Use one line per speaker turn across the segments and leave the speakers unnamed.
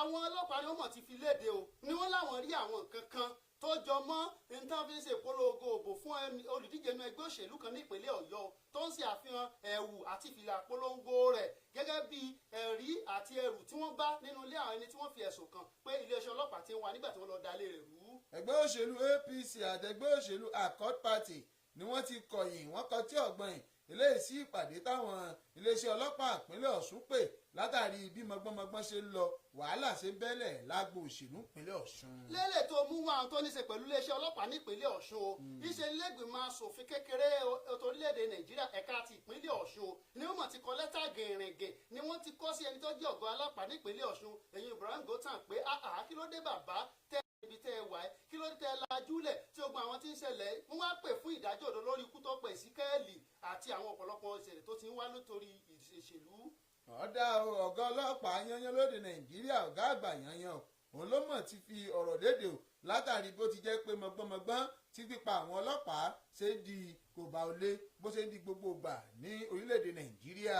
Àwọn ọlọ́pàá ni wọ́n mọ̀ ti fi léde o, ni wọ́n láwọn rí àwọn nǹkan kan tó jọ mọ́ nǹkan fi ń ṣe ìpolongo òbò fún olùdíje inú ẹgbẹ́ òṣèlú kan ní ìpínlẹ̀ Ọ̀yọ́ tó ń ṣe àfihàn ẹ̀wù àti fìlà polongo rẹ̀ gẹ́gẹ́ bí ẹ̀rí àti ẹrù tí wọ́n bá nínú ilé àwọn ẹni tí wọ́n fi ẹ̀sùn kàn pé iléeṣẹ́ ọlọ́pàá ti ń wà nígbà tí wọ́n lọ dalé rẹ̀ rú.
Ẹgbẹ́ òṣèlú APC àtẹgbẹ́ òṣèlú Accord Party ni wọ́n ti kọ̀yìn wọ́n kọ tí ọ̀gbọ̀n eléyìí sí ìpàdé táwọn iléeṣẹ́ ọlọ́pàá ìpínlẹ̀ Ọ̀ṣun pè látàrí bí mọgbọ́nmọgbọ́n ṣe ń lọ wàhálà ṣe bẹ́lẹ̀ lágbo òṣèlú ìpínlẹ̀ Ọ̀ṣun.
Lélẹ̀ tó mú wọn àwọn tó ní ṣe pẹ̀lú iléeṣẹ́ ọlọ́pàá nípínlẹ̀ Ọ̀ṣun o, iṣẹ́ ilégbìmọ̀ asòfin kékeré orílẹ̀-èdè Nàìjíríà ẹ̀ka ti ìpínlẹ̀ Ọ̀ṣun o ni wọ́n mọ̀ ti kọ lẹ́tà gẹ̀rẹ̀gẹ̀ ni wọ́n ti kọ́ sí ẹni tó jẹ́ ọ̀gá ọlọ́pàá nípínlẹ̀ Ọ̀ṣun èyí Ibrahim Gotan pé àhà kí ló dé bàbá tẹ́ ibi tẹ́ ẹ wà ẹ́ kí ló dé tẹ́ ẹ lajúlẹ̀ tí ogun àwọn tí ń ṣẹlẹ̀ wọ́n wá pè fún ìdájọ́ òdo lórí ikú tó pẹ̀ sí kẹ́ẹ̀lì àti àwọn ọ̀pọ̀lọpọ̀ ìṣẹ̀lẹ̀ tó ti ń wá nítorí ìṣèlú.
Ọ̀dà ọ̀gá ọlọ́pàá yanyan lóde Nàìjíríà ọ̀gá àgbà yanyan òun ló mọ̀ ti fi ọ̀rọ̀ léde o látàrí bó ti jẹ́ pé mọ̀gbọ́nmọ̀gbọ́n tí pípa àwọn ọlọ́pàá ṣe ń di kò bá olé bó ṣe ń di gbogbo ìgbà ní orílẹ̀-èdè Nàìjíríà.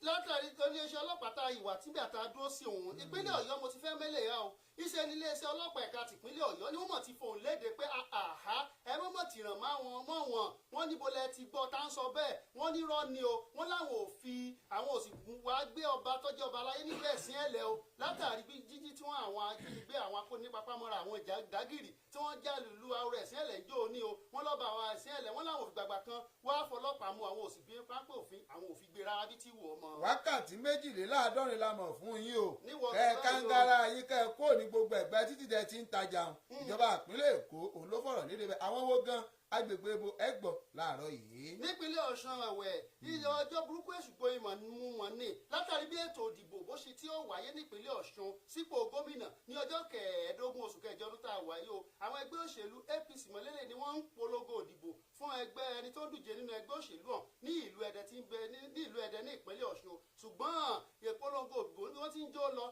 Látàrí tó iléeṣẹ́ ọlọ́pàá ta ìwà tíbi àta dúró sí òun ìpínlẹ̀ Ọ̀yọ́ mo ti fẹ́ mẹ́lẹ̀ yá o iṣẹ́ ní iléeṣẹ́ ọlọ́pàá ẹ̀ka tìpínlẹ̀ Ọ̀yọ́ ni wọ́n mọ̀ ti fohùn léde pé àhá ẹ mọ̀ mọ̀ tìràn má wọn mọ̀ wọn wọ́n níbo lẹ ti gbọ́ tá ń sọ bẹ́ẹ̀ wọ́n ní rọ́ ni o wọ́n láwọn ò fi àwọn òsì wá gbé ọba tọ́jú ọba aláyé nígbà ẹ̀sìn ẹ̀lẹ́ o látàrí bí jíjí tí wọ́n àwọn ajínigbé àwọn akónípapámọ́ra àwọn ìdágìrì tí wọ́n já lùlù àwọn ẹ̀sìn ẹ̀lẹ́ ń jó ní o wọ́n lọ́ba àwọn ẹ̀sìn ẹ̀lẹ́ wọ́n láwọn òfìgbàgbà kan wá fọlọ́pàá mú àwọn òsì gbé pápẹ́ òfin àwọn òfin gbé rárá bí tí wù ọmọ.
Wákàtí 72 la mọ̀ fún yín o kẹ kangara yín kẹ kó ní gbogbo ẹgbẹ́ títí tẹ ti ń tajà ìjọba ìpínlẹ̀ Èkó òun ló fọ̀rọ̀ lédè bẹ́ẹ̀ àwọn wo gan agbègbè ibo ẹgbọ láàárọ̀ yìí.
Nípínlẹ̀ Ọ̀ṣun ẹ̀wẹ̀ ilé ọjọ́ burúkú èṣùgbò ìmọ̀ mú wọn ní látàrí bí ètò òdìbò bó ṣe tí ó wáyé nípínlẹ̀ Ọ̀ṣun sípò gómìnà ní ọjọ́ 15 oṣù kẹjọ ọdún tá a wáyé o àwọn ẹgbẹ́ òṣèlú APC mọ̀lẹ́lẹ̀ ni wọ́n ń polongo òdìbò fún ẹgbẹ́ ẹni tó ń dùje nínú ẹgbẹ́ òṣèlú ọ̀hún ní ìlú Ẹdẹ tí ń bẹ ní ìlú Ẹdẹ ní ìpínlẹ̀ Ọ̀ṣun ṣùgbọ́n ìpolongo òdìbò ni wọ́n ti ń jó lọ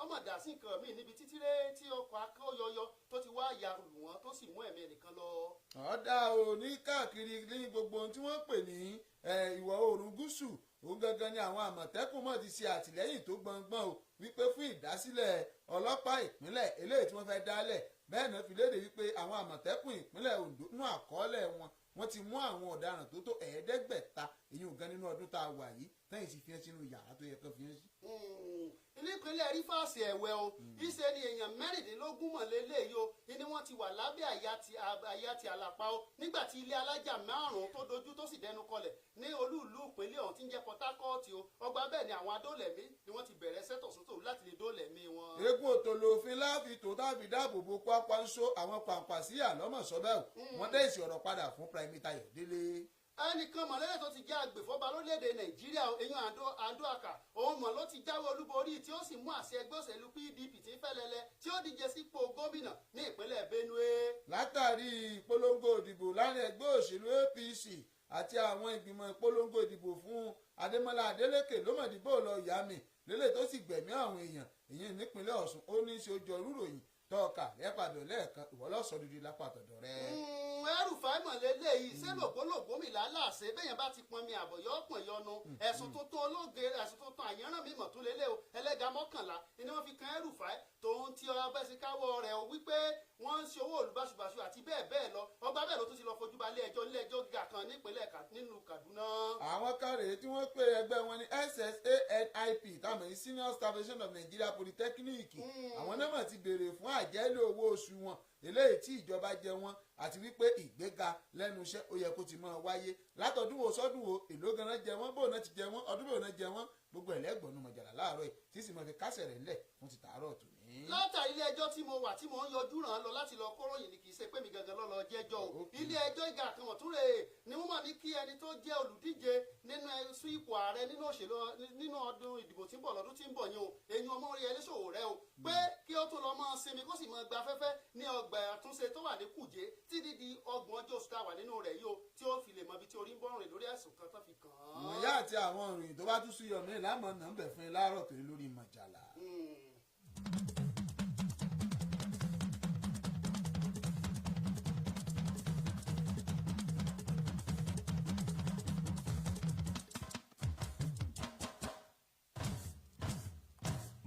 ọmọ dà sí nǹkan míì níbi títílé tí ọkọ̀ akóyọyọ tó ti wá ya lù wọ́n tó sì mú ẹ̀mí ẹnìkan lọ.
Ọ̀dà òní káàkiri ní gbogbo ohun tí wọ́n pè ní ìwọ̀ oòrùn gúúsù òun gangan ni àwọn àmọ̀tẹ́kùn mọ̀ ti ṣe àtìlẹ́yìn tó gbọ̀ngbọ̀n o wípé fún ìdásílẹ̀ ọlọ́pàá ìpínlẹ̀ eléyìí tí wọ́n fẹ́ dálẹ̀ bẹ́ẹ̀ náà fi léde wípé àwọn àmọ̀tẹ́kùn ìpínlẹ̀ Oǹdó nú àkọọ́lẹ̀ wọn wọ́n ti mú àwọn ọ̀daràn tó tó 500 èyí ò gan nínú ọdún tá a wà yìí tẹ́yìn sì fi hàn sínú yàrá tó yẹ kán fi hàn sí.
Nípínlẹ̀ Rífàsì ẹ̀wẹ̀ o ìṣe ni èèyàn 16 mọ̀lélẹ́yìí o ni wọ́n ti wà lábẹ́ àyà ti àlàpà o nígbà tí ilé alájà 5 tó dojú tó sì dẹnu kọlẹ̀ ní olúùlú ìpínlẹ̀ ọ̀hún tí ń jẹ́ Port Harcourt o ọgbà bẹ́ẹ̀ ni àwọn adólẹ̀mí ni wọ́n ti bẹ̀rẹ̀ sẹ́tọ̀sọ́tò láti lè dólẹ̀mí wọn.
Eégún òtòlò òfin láàfin tó táfi dáàbò bo Kwakwanso àwọn pàǹpàṣíyà lọ́mọ̀sọ́bẹ̀ wọ́n dé ìsì ọ̀rọ̀ padà fún Primate Ayọ̀délé.
Ẹnìkan mọ̀lẹ́lẹ̀ tó ti jẹ́ agbèfọ́ba lórílẹ̀‐èdè Nàìjíríà eyín Ando Aka òun mọ̀ ló ti jáwé olúborí tí ó sì mú àṣẹ ẹgbẹ́ òṣèlú PDP tí ń fẹ́lẹ́lẹ́ tí ó díje sípò gómìnà ní ìpínlẹ̀ Benue.
Látàrí ìpolongo ìdìbò láàrin ẹgbẹ́ òṣèlú APC àti àwọn ìgbìmọ̀ ìpolongo ìdìbò fún Adémọ́lá Adélékè ló mọ̀ dìbò lọ ìyá mi lélẹ̀ tó sì gbẹ̀mí àwọn èèyàn èyí nípínlẹ̀ Ọ̀ṣun ó ní í ṣe ojú ọrúròyìn tọ́ọ̀kà lẹ́pàdé lẹ́ẹ̀kan ìwọ́lọ́sọ dídí lápàtọ̀dọ̀ rẹ̀.
Ẹrùfáì mọ̀lẹ́lẹ́ yìí ṣé lògbólògbó mi làálàṣe bẹ́yẹn bá ti pọn mi àbọ̀ yọ ọ̀pọ̀ yọnu ẹ̀sùn tuntun ológe ẹ̀sùn tuntun àyànràn mi mọ̀ tó lélẹ̀ o ẹlẹ́gà 11 ni wọ́n fi kan Ẹrùfáì tòun ti abẹ́síkáwọ́ rẹ̀ o wípé wọ́n ń ṣe owó olùbáṣubàṣu àti bẹ́ẹ̀ bẹ́ẹ̀ lọ ọgbà bẹ́ẹ̀ ló tún ti lọ fojú ba ilé-ẹjọ́ ilé-ẹjọ́ gíga kan nípínlẹ̀ nínú Kaduna.
Àwọn kan rèé tí wọ́n pè ẹgbẹ́ wọn ní SSANIP táwọn ní Senior Staff Association of Nigeria Polytechnic àwọn náà mọ̀ ti béèrè fún àjẹ́lé owó oṣù wọn eléyìí tí ìjọba jẹ wọn àti wípé ìgbéga lẹ́nu iṣẹ́ ó yẹ kó ti máa wáyé látọdún wo sọ́dún wo èló ganan jẹ wọ́n bóun náà ti jẹ wọ́n ọdún bóun náà jẹ wọ́n gbogbo ẹlẹ́gbọ̀nù mọ̀jàlá láàárọ̀ yìí tí sì máa fi kásẹ̀ rẹ̀ ńlẹ̀ fún ti tàárọ̀ tòní.
Látàrí ilé ẹjọ́ tí mo wà tí mo ń yọjú ràn án lọ láti lọ kóròyìn ni kì í ṣe pé mi gangan lọ́lọ́ jẹ́jọ́ o ilé ẹjọ́ ìgà kan wọ̀n tún rè é ni wọ́n mọ̀ ní kí ẹni tó jẹ́ olùdíje nínú ẹ̀sùn ipò ààrẹ nínú òṣèlú nínú ọdún ìdìbò tí ń bọ̀ lọ́dún tí ń bọ̀ yẹn o èyí ọmọ orí ẹlẹ́ṣòwò rẹ o pé kí ó tún lọ mọ́ sinmi kó sì mọ́ gba afẹ́fẹ́ ní ọgbà àtúnṣe tó wà ní Kùjé títí di 30 ọjọ́ oṣù tá a wà nínú rẹ̀ yìí o tí ó fi lè mọ ibi tí orí ń bọ́ rìn lórí ẹ̀sùn kan tó fi kàn án.
Ìwọ̀nyá àti àwọn ìròyìn tó bá tún súyọ mí lámọ̀ náà ń bẹ̀ fún yín láàárọ̀ torí lórí Mọ̀jàlá.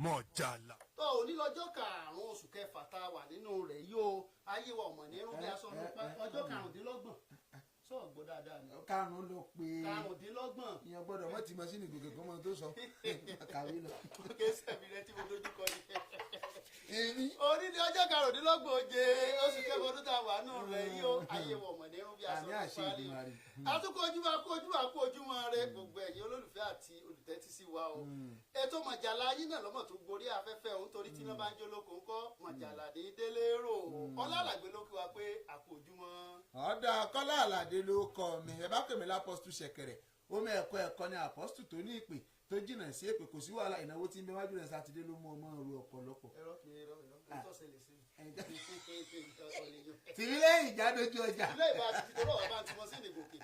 Mọ̀jàlá.
Tó òní lọ́jọ́ karùn-ún oṣù kẹfà tá a wà nínú rẹ̀ yóò ayé wa ọmọ ní irun bí aṣọ ọjọ́ 25 sọ gbọ́ dáadáa ni.
Karùn-ún ló pé
25.
Ìyẹn gbọ́dọ̀ mọ tí mọ́sínì gòkè kó mọ tó sọ kàwé lọ.
Kókè sẹ́mi rẹ tí mo dojú kọ ni.
Èmi.
Òní ni ọjọ́ 25 oje oṣù kẹfà ọdún tá a wà nù rẹ̀ yóò ayé wa ọmọ ní irun bí aṣọ
Àmì àṣẹ Ìdùmarè.
Àtúkọ̀ ojúmọ́ kó ojúmọ́ kó ojúmọ́ rẹ gbogbo ẹ̀yin olólùfẹ́ àti olùtẹ́tí sí wa o. Ètò mọ̀jàlá yín náà lọ́mọ̀ tó gorí afẹ́fẹ́ òun torí tí iná bá ń jó lóko ńkọ́ mọ̀jàlá ní délé rò. Ọlá Àlàgbé ló kí wa pé àkó ojúmọ́.
Ọ̀dà Kọ́lá Àlàdé ló kọ mi, ẹ bá pè mí lápọ́stù ṣẹ̀kẹ̀rẹ̀, omi ẹ̀kọ́ ẹ̀kọ́ ni àpọ́stù tó ní ìpè tó jìnnà sí èpè, kò sí wàhálà ìnáwó tí ń bẹ wájú rẹ̀ sátidé ló mú ọmọ ru ọ̀pọ̀lọpọ̀.
Ẹ̀rọ kì í rọ ẹ̀rọ tó ṣẹlẹ̀ sí mi.
Tìmí lẹ́yìn ìjà dojú ọjà.
Ilé ìbá ti ti tọrọ ọba tí wọ́n sì ní gòkè.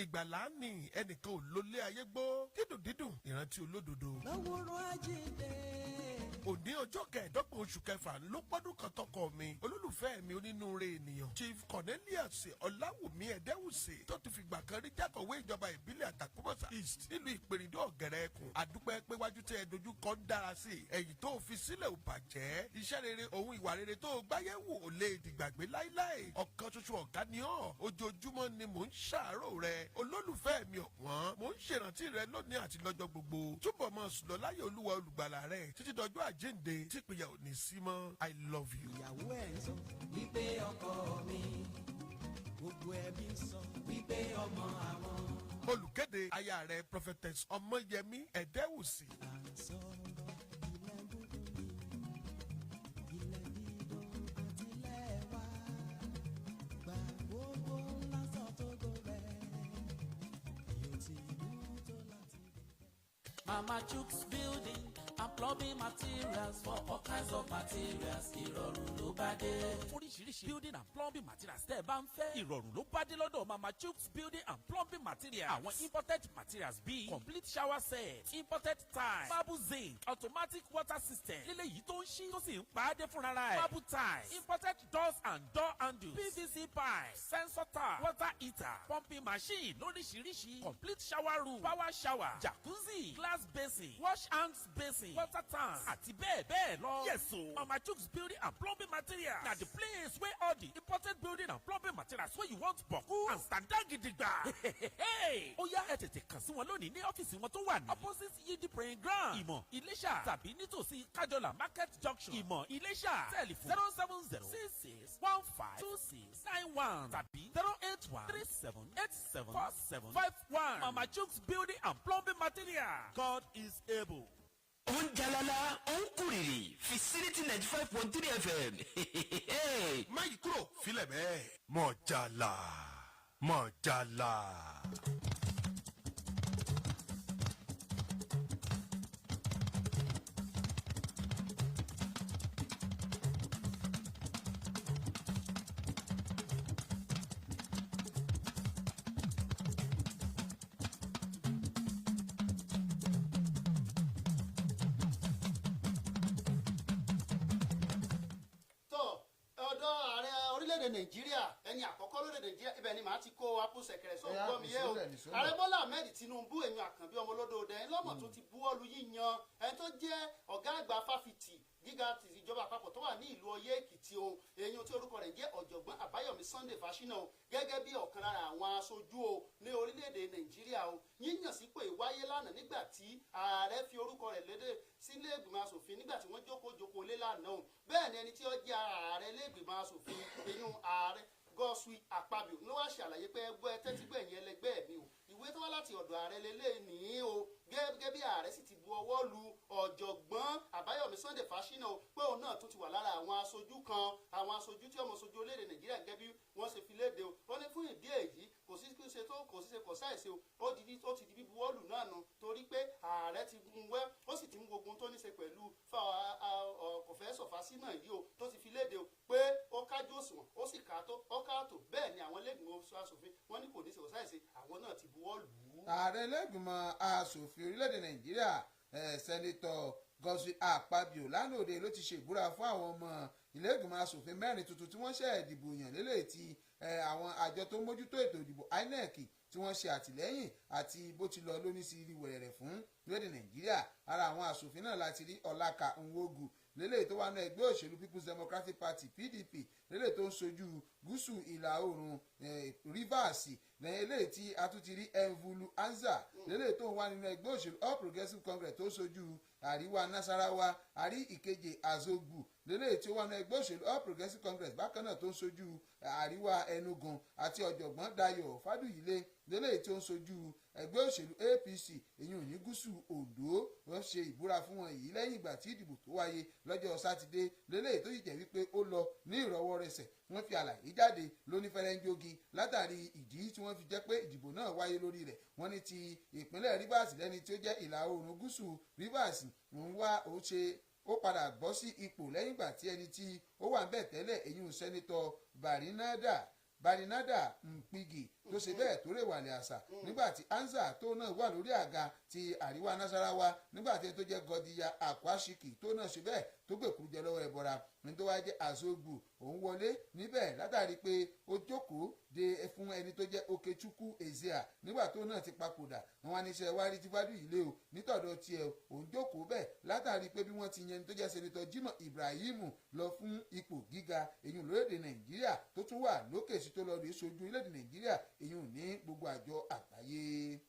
Ìgbàlá ni ẹnìkan ò lólé ayé gbó, dídùn dídùn ìrántí olódodo.
Lówùrọ̀ àjíǹde.
Òní ọjọ́ 25 oṣù kẹfà ló pọ́dún kan tọkọ mi, olólùfẹ́ mi onínúure ènìyàn, Chief Cornelius Ọláwùmí Ẹ̀dẹ́wùsì, tó ti fìgbà kan rí jákọ̀wé ìjọba ìbílẹ̀ Àtàkùmọ̀sà East nílùú Ìpèrìndó Ọ̀gẹ̀rẹ̀ Ẹkùn. Àdúpẹ́ pé wájú tẹ́ ẹ dojú kọ ń dára sí i, ẹ̀yìn tó fi sílẹ̀ ò bàjẹ́, iṣẹ́ rere òun ìwà rere tó gbáyé wò ò lè dìgbàgbé láíláì. Ọ̀kan ṣoṣo ọ̀gá ni ọ́, ojoojúmọ́ ni mò ń ṣàárò rẹ, olólùfẹ́ mi ọ̀wọ́n, mò ń ṣèrántí rẹ lónìí àti lọ́jọ́ gbogbo. Túbọ̀ mọ́ sùn lọ láyé Olúwa olùgbàlà rẹ títí dọjọ́ àjíǹde tí ìpìyà ò ní sí mọ́. I love you.
Ìyàwó ẹ̀ ń sọ wípé ọkọ mi, gbogbo ẹbí ń sọ wípé ọmọ àwọn.
Olùkéde aya rẹ Prophetess Ọmọyẹmí Ẹ̀dẹ́wùsì.
À ń sọ̀rọ̀ ilẹ̀ dúdú ni, ilẹ̀ dídùn àti ilẹ̀ wa, gbà gbogbo ńlá sọ tógo rẹ̀, yóò ti mú tó láti dé.
Mama Chooks Building and Plumbing Materials for all kinds of materials. Ìrọ̀rùn ló bá dé. Oríṣiríṣi building and plumbing materials tẹ́ ẹ bá ń fẹ́. Ìrọ̀rùn ló bá dé lọ́dọ̀ Mama Chooks Building and Plumbing Materials. Àwọn imported materials bíi complete shower set, imported tile, marble zinc, automatic water system. Lílé yìí tó ń ṣí tó sì ń pa á dé fúnra ẹ̀. Marble tiles, imported doors and door handles, PVC pipe, sensor tap, water heater, pumping machine lóríṣiríṣi, complete shower room, power shower, jacuzzi, glass basin, wash hands basin, water tank, àti bẹ́ẹ̀ bẹ́ẹ̀ lọ. Yes o, Mama Chooks Building and Plumbing Materials na the place where all the imported building and plumbing materials wey you want boku and standard gidigba. Ó yá, ẹ tètè kàn sí wọn lónìí ní ọ́fíìsì wọn tó wà ní opposite Yidi praying ground, Ìmọ̀, Iléṣà, tàbí nítòsí Kájọlà Market Junction, Ìmọ̀, Iléṣà. Telephone 07066152691 tàbí 08137874751. Mama Chooks Building and Plumbing Materials. God is able.
Ó ń jalala, ó ń kúrìrì, Vicinity 95.3 FM.
Má yí kúrò, filẹ̀ bẹ́ẹ̀. Mọ̀jàlá mọ̀jàlá.
Tọ́ ọ̀dọ̀ ààrẹ orílẹ̀-èdè Nàìjíríà, ẹni àkọ́kọ́ lórílẹ̀-èdè Nàìjíríà, ibẹ̀ ni màá ti kó apò ṣẹ̀kẹ̀rẹ̀ sọ
Ẹ̀yà,
gbọ́ mi yé o.
nìṣó lẹ̀, nìṣó lẹ̀.
Ààrẹ Bọ́lá Ahmed Tinubu, èèyàn àkànbí ọmọ olódòdó ẹ̀ lọ́mọ̀ tó ti buwọ́lu yíyan ẹni tó jẹ́ ọ̀gá àgbà fáfitì gíga ti ìjọba àpapọ̀ tó wà ní ìlú Ọ̀yẹ́ Èkìtì o, èèyàn tí orúkọ rẹ̀ jẹ́ ọ̀jọ̀gbọ́n Àbáyọ̀mí Sunday Fáṣínà o, gẹ́gẹ́ bí ọ̀kan lára àwọn aṣojú o ní orílẹ̀-èdè Nàìjíríà o. Yíyàn sípò ìwáyé lánàá nígbà tí ààrẹ fi orúkọ rẹ̀ lédè sílé ìgbìmọ̀ asòfin nígbà tí wọ́n jókòó jókòó lé lánàá o. Bẹ́ẹ̀ ni ẹni tí ó jẹ́ ààrẹ ilé ìgbìmọ̀ asòfin, èèyàn ààrẹ Godswill Akpabio, ló wá ṣàlàyé pé ẹgbẹ́ tẹ́tígbẹ̀yìn ẹlẹgbẹ́ mi o, ìwé tó wá láti ọ̀dọ̀ ààrẹ lélẹ̀ nìyí o. Gẹ́gẹ́ bí ààrẹ sì ti bu ọwọ́ lu ọ̀jọ̀gbọ́n Àbáyọ̀mí Sunday Fáṣínà o, pé òun náà tún ti wà lára àwọn aṣojú kan, àwọn aṣojú tí ọmọ ṣojú orílẹ̀-èdè Nàìjíríà gẹ́gẹ́ bí wọ́n ṣe fi léde o. Wọ́n ní fún ìdí èyí kò sí kí ṣe tó kò sí ṣe kò sáìṣe o, ó ti di bíbuwọ́lù náà nu, torí pé ààrẹ ti mú wẹ́, ó sì ti mú gbogbo ohun tó ní ṣe pẹ̀lú kòfẹ́sọ̀ Fáṣínà yìí o, tó ti fi léde o pé ó kájú òṣùwọ̀n, ó sì káàtó ó káàtó. Bẹ́ẹ̀ ni àwọn ilé-ìgbìmọ̀ aṣòfin wọ́n ní kò ní ṣe kò sáìsì, àwọn náà ti buwọ́ lù ú.
Ààrẹ lẹ́gbìmọ̀ asòfin orílẹ̀-èdè Nàìjíríà, Sẹ́nitọ̀ Godswill Akpabio, lánàá òde ló ti ṣe ìbúra fún àwọn ọmọ ilé-ìgbìmọ̀ asòfin mẹ́rin tuntun tí wọ́n ṣe ìdìbò yàn lélẹ̀ tí àwọn àjọ tó ń mójútó ètò ìdìbò INEC tí wọ́n ṣe àtìlẹ́yìn àti bó ti lọ lóní sí rí wẹ̀rẹ̀rẹ̀ fún lóde Nàìjíríà. Ara àwọn asòfin náà láti rí Ọlákà Nwogu lélẹ̀ tó wà ní ẹgbẹ́ òṣèlú People's Democratic Party, PDP, lélẹ̀ tó ń sojú gúúsù ìlà oòrùn Rivers. Lẹ́yìn eléyìí tí a tún ti rí Envulu Anza lélẹ̀ tó ń wà nínú ẹgbẹ́ òṣèlú All Progressives Congress tó ń sojú àríwá Nasarawa. Àrí Ìkeje Azogbu lélẹ̀ tí ó wà nínú ẹgbẹ́ òṣèlú All Progressives Congress bákan náà tó ń sojú àríwá Enugu, àti ọ̀jọ̀gbọ́n Dayọ̀ Fádùyílé lélẹ̀ tí ó ń sojú ẹgbẹ́ òṣèlú APC, èyí ò ní gúúsù Oǹdó. Wọ́n ṣe ìbúra fún wọn yìí lẹ́yìn ìgbà tí ìdìbò tó wáyé lọ́jọ́ Sátidé lélẹ̀ tó yìí jẹ́ wípé ó lọ ní ìrọwọ́rẹsẹ̀. Wọ́n fi àlàyé jáde lóní fẹrẹ́njógi látàrí ìdí tí wọ́n fi jẹ́ pé ìdìbò náà wáyé lórí rẹ̀. Wọ́n ní ti ìpínlẹ̀ Rivers, lẹ́ni tí ó jẹ́ ìlà oòrùn gúúsù Rivers ń wá, ó ṣe ó padà bọ́ sí ipò lẹ́yìn ìgbà tí ẹni tí ó wà ń bẹ̀ tẹ́lẹ̀, èyí ń Sẹ́nitọ̀ Barinada Mpigi, tó ṣe bẹ́ẹ̀ tó rè wàlẹ̀ àṣà, nígbà tí Anza tó náà wà lórí àga ti àríwá Nasarawa, nígbà tí ẹni tó jẹ́ Gọdíya Akwashiki tó náà ṣe bẹ́ẹ̀ tó gbèkúrú jẹ lọ́wọ́ ẹ̀bọra. Ní tó wá jẹ́ Azogbu, òun wọlé níbẹ̀ látàrí pé ó jókòó de fún ẹni tó jẹ́ Okechukwu Ezea nígbà tó náà ti papòdà. Wọn wá níṣẹ́ wá rí tí fádùn yìí lé o nítọ̀dọ̀ tiẹ̀, òun jókòó bẹ́ẹ̀ látàrí pé bí wọ́n ti yan ẹni tó jẹ́ Sẹ́nitọ̀ Jimoh Ibrahim lọ fún ipò gíga, èyí lórílẹ̀‐èdè Nàìjíríà tó tún wà lókè sí, tó lọ rí sojú orílẹ̀‐èdè Nàìjíríà, èyí ní gbogbo àjọ àgbáyé.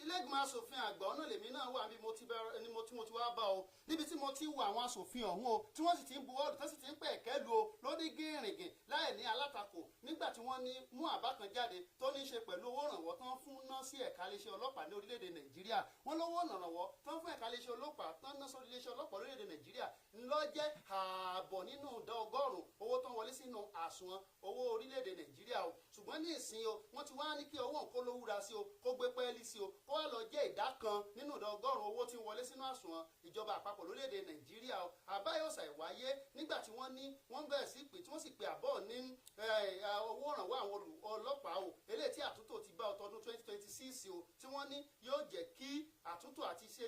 Ilé ìgbìmọ̀ asòfin àgbà ọ̀nà lèmi náà wà bí mo ti bẹ̀rẹ̀ ni mo tí mo ti wá bá o níbi tí mo ti wo àwọn asòfin ọ̀hún o, tí wọ́n sì ti ń buwọ́lù, tó sì ti ń pẹ̀ kẹ́lu o lóní gírìngìn láì ní alátakò, nígbà tí wọ́n ní mú àbá kan jáde tó ní í ṣe pẹ̀lú owó ìrànwọ́ tán fún ná sí ẹ̀ka iléeṣẹ́ ọlọ́pàá ní orílẹ̀-èdè Nàìjíríà. Wọ́n lówó ìrànwọ́ tán fún ẹ̀ka iléeṣẹ́ ọlọ́pàá, tán ná sórí iléeṣẹ́ ọlọ́pàá orílẹ̀-èdè Nàìjíríà, ńlọ jẹ́ ààbọ̀ nínú ìdá 100 owó tán wọlé sínú àsùnwọ̀n owó orílẹ̀-èdè Nàìjíríà o. Ṣùgbọ́n ní ìsìn o, wọ́n ti wá ní kí owó nǹkó ló wúra sí o, kó gbé pẹ́ẹ́lí sí o, kó wá lọ jẹ́ ìdá 1 nínú ìdá 100 owó tí ń wọlé sínú àsùnwọ̀n ìjọba àpapọ̀ lórílẹ̀-èdè Nàìjíríà o. Àbáyọ ṣàìwáyé nígbà tí wọ́n ní wọ́n bẹ̀rẹ̀ sí pé tí wọ́n sì pe àbọ̀ ní owó ìrànwọ́ àwọn ọlọ́pàá o, eléyìí tí àtúntò ti bá ọtọdún 2026 o, tí wọ́n ní yóò jẹ́ kí àtúntò àti ṣe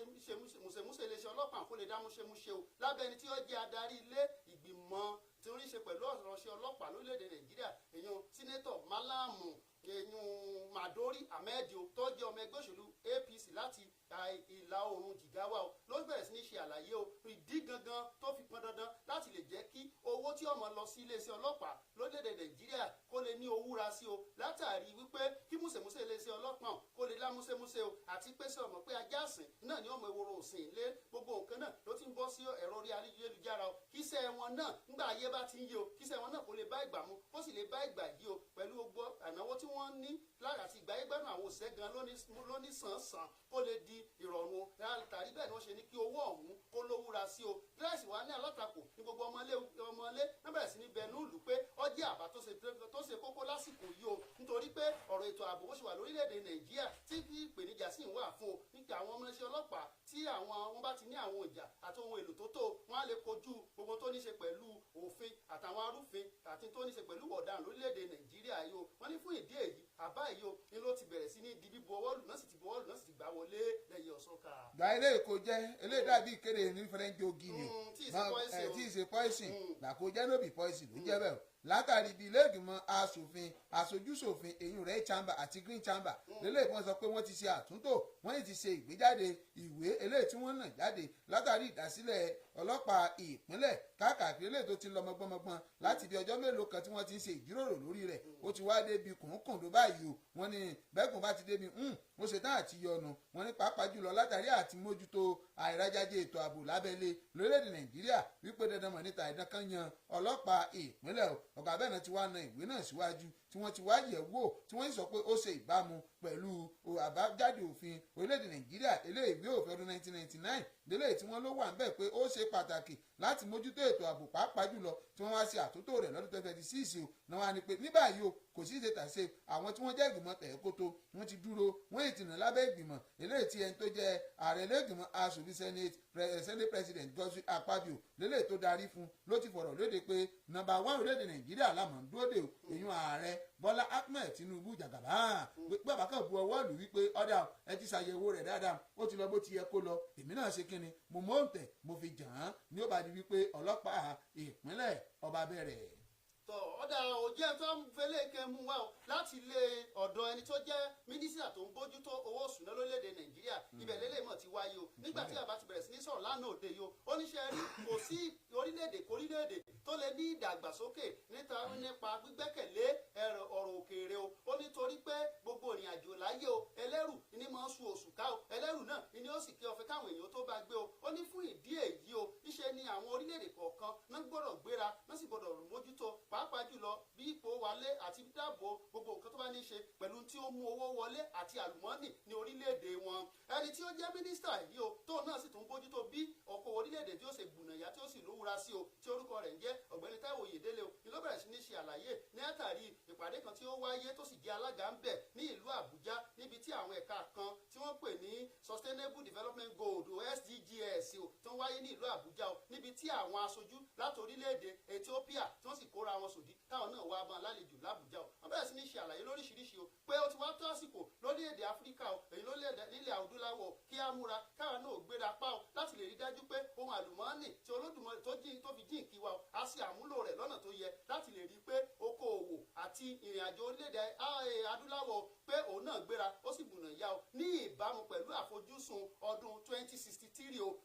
mùsèmúsè iléeṣẹ́ ọlọ́pàá kó lè dá múṣemúṣe o, lábẹ́ ẹni tí ó jẹ́ adarí ilé ìgbìmọ̀ tí ó ní ṣe pẹ̀lú ọ̀rọ̀ ṣe ọlọ́pàá lórílẹ̀‐èdè Nàìjíríà, èèyàn Senator Malamu, èèyàn Madori Ahmed o, tó jẹ́ ọmọ ẹgbẹ́ òṣèlú APC láti ìlà oòrùn Jigawa o, ló bẹ̀rẹ̀ sí ní ṣe àlàyé o ìdí gangan tó fi pọn dandan láti lè jẹ́ kí owó tí ó máa lọ sí iléeṣẹ́ ọlọ́pàá lórílẹ̀‐èdè Nàìjíríà kó lè ní owó ra sí o, látàrí wípé kí múṣemúṣe iléeṣẹ́ ọlọ́pàá kó lè lámúṣemúṣe o, àti pé sọ mọ̀ pé ajá sìn náà ni ọmọ ewúro òsìn ilé, gbogbo nǹkan náà ló ti ń bọ́ sí ẹ̀rọ orí ayélujára o, kíṣẹ́ wọn náà ńgbà ayé bá ti ń yé o, kíṣẹ́ wọn náà kó lè bá ìgbà mu, kó sì lè bá ìgbà yí o, pẹ̀lú gbogbo ànáwó tí wọ́n ní lára àti ìgbà ayé gbádùn àwọn òṣìṣẹ́ gan lóní sàn-sàn kó lè di ìrọ̀rùn o. Látàrí bẹ́ẹ̀ ni wọ́n ṣe ní kí owó ọ̀hún kó lówúra sí o. Gíláàsì wa ní alátakò ní gbogbo ọmọlé ọmọlé náà bẹ̀rẹ̀ sí ní bẹnu lù pé ó jẹ́ àbá tó ṣe kókó lásìkò yìí o, nítorí pé ọ̀rọ̀ ètò ààbò ó ṣe wà lórílẹ̀‐èdè Nàìjíríà tí kí ìpèníjà sì ń wà fún o, nípa àwọn ọmọọṣẹ́ ọlọ́pàá tí àwọn wọn bá ti ní àwọn ìjà àti ohun èlò tó tó, wọn á lè kojú gbogbo tó ní ṣe pẹ̀lú òfin àtàwọn arúfin àti tó ní ṣe pẹ̀lú ọ̀daràn lórílẹ̀‐èdè Nàìjíríà yìí o. Wọ́n ní fún ìdí èyí, àbá yìí o ni ló ti bẹ̀rẹ̀ sí ní di bíbu ọwọ́ lù náà, sì ti buwọ́ lù náà, sì ti gbà wọlé lẹ́yìn ọ̀sọ́ka.
Gba ilé èkó jẹ́ eléyìí dàbí ìkéde ní French ogi ni o.
Tí ì ṣe poison o.
Tí ì ṣe poison gbàkó jẹ́, no be poison ló jẹ́ bẹ́ẹ̀ o, látàrí ibi ilé ìgbìmọ̀ asòfin aṣojúṣòfin, eyín Red Chamber àti Green Chamber lélẹ́yìí, wọ́n sọ pé wọ́n ti ṣe àtúntò, wọ́n sì ti ṣe ìgbéjáde ìwé eléyìí tí wọ́n nà jáde látàrí ìdásílẹ̀ ọlọ́pàá ìpínlẹ̀ káàkiri, eléyìí tó ti lọ mọ́gbọ́nmọ́gbọ́n láti bí ọjọ́ mélòó kan tí wọ́n ti ń ṣe ìjíròrò lórí rẹ̀. Ó ti wá débi kùnkùndó báyìí o. Wọ́n ní bẹ́ẹ̀kùn bá ti débi ó ṣe tán àti yọnu. Wọ́n ní pàápàá jùlọ látàrí àti mójútó àìrájáde ètò ààbò lábẹ́lé lórílẹ̀‐èdè Nàìjíríà, wípé dandan mọ̀ níta ìdán kan yan ọlọ́pàá ìpínlẹ̀ o. Ọ̀gá bẹ́ẹ̀ náà ti wá na ìwé náà síwájú, tí wọ́n ti wá yẹ̀ wò, tí wọ́n sì sọ pé ó ṣe ìbámu pẹ̀lú àbájáde òfin orílẹ̀-èdè Nàìjíríà, eléyìí ìwé òfin ọdún 1999 lélẹ́yìí tí wọ́n ló wà ńbẹ̀ pé ó ṣe pàtàkì láti mójútó ètò ààbò, pàápàá jùlọ tí wọ́n wá sí àtúntò rẹ̀ lọ́dún 2026 o. Náà wá ní pé ní báyìí o, kò sí ṣe tàṣe àwọn tí wọ́n jẹ́ ìgbìmọ̀ tẹ̀kótó, wọ́n ti dúró, wọ́n yìí ti nà lábẹ́ ìgbìmọ̀ eléyìí tí ẹni tó jẹ́ ààrẹ lẹ́gbìmọ̀ aṣòfin Senate President Godswill Akpabio lélẹ́yìí tó darí fún, ló ti fọ̀rọ̀ lóde pé number one orílẹ̀-èdè Nàìjíríà lámọ̀ ń dúró de o, èyún ààrẹ. Bọ́lá Ahmed Tinubu jàgàbá bàbá kan bu ọwọ́ lù wípé ọ̀dà ẹ ti ṣàyẹ̀wò rẹ̀ dáadáa, ó ti lọ bó ti yẹ kó lọ, èmi náà ṣe kíni mo mọ̀ ń tẹ̀ mo fi jàn án ní ó bá di wípé ọlọ́pàá ìpínlẹ̀ ọba bẹ̀rẹ̀.
Tọ ọ̀dà òjẹ́ tó ń fẹlẹ́ kẹ́ mú wa o láti ilé ọ̀dọ̀ ẹni tó jẹ́ mínísítà tó ń bójútó owó òṣùná lórílẹ̀‐èdè Nàìjíríà, ibẹ̀ lélẹ̀ mọ̀ ti wáyé o. Nígbà tí àbá ti bẹ̀rẹ̀ sí ní sọ̀rọ̀ lánàá òde yìí o, ó ní ṣe rí kò sí orílẹ̀-èdè kórílẹ̀-èdè tó lè ní ìdàgbàsókè nípa gbígbẹ́kẹ̀lé ọ̀rọ̀ òkèèrè o. Ó nítorí pé gbogbo ìrìn àjò láyé o, ẹlẹ́rù ni máa ń sun oṣù ká o, ẹlẹ́rù náà ni ó sì kí ọ̀fẹ́ káwọn èèyàn tó bá gbé o. Ó ní fún ìdí èyí o, ìṣe ni àwọn orílẹ̀-èdè kọ̀ọ̀kan náà gbọ́dọ̀ gbéra náà sì gbọ́dọ̀ mójútó, pàápàá jùlọ bí ipò wálé àti dáàbò gbogbo nǹkan tó bá ní í ṣe pẹ̀lú tí ó mú owó wọlé àti àlùmọ́ọ́nì ní orílẹ̀-èdè wọn. Ẹni tí ó jẹ́ mínísítà yìí o, tóun náà sì tún bójútó bí ọkọ̀ orílẹ̀-èdè tí ó ṣe gbùnàyà tí ó sì lówúra sí o, tí orúkọ rẹ̀ ń jẹ́ ọ̀gbẹ́ni Táíwò Oyèdélé o, ni ló bẹ̀rẹ̀ sí ní ṣe àlàyé ní àtàrí ìpàdé kan tí ó wáyé tó sì jẹ́ alága ń bẹ̀ ní ìlú Àbújá, níbi tí àwọn ẹ̀ka kan tí wọ́n pè ní Sustainable Development Goal o SDGs o tó ń wáyé ní ìlú Àbújá o, níbi tí àwọn aṣojú láti orílẹ̀-èdè Ethiopia tí wọ́n sì kóra wọn sòdí táwọn náà wá bá lálejò l'Àbújá o. Wọ́n bẹ̀rẹ̀ sí ní ṣe àlàyé lóríṣiríṣi o pé ó ti wá tó àsìkò lórílẹ̀-èdè Áfíríkà o, èyí lórílẹ̀-èdè nílẹ̀ adúláwọ̀, kí á múra káwa náà gbéra pa o láti lè rí dájú pé ohun àlùmọ́ọ́nì tí Olódùmarè tó fi jíǹkí wa o, á sì àmúlò rẹ̀ lọ́nà tó yẹ láti lè rí pé okoòwò àti ìrìn àjò orílẹ̀-èdè adúláwọ̀ pé òun náà gbéra ó sì gbùnà yá o ní ìbámu pẹ̀lú àfojúsùn ọdún 2063 o,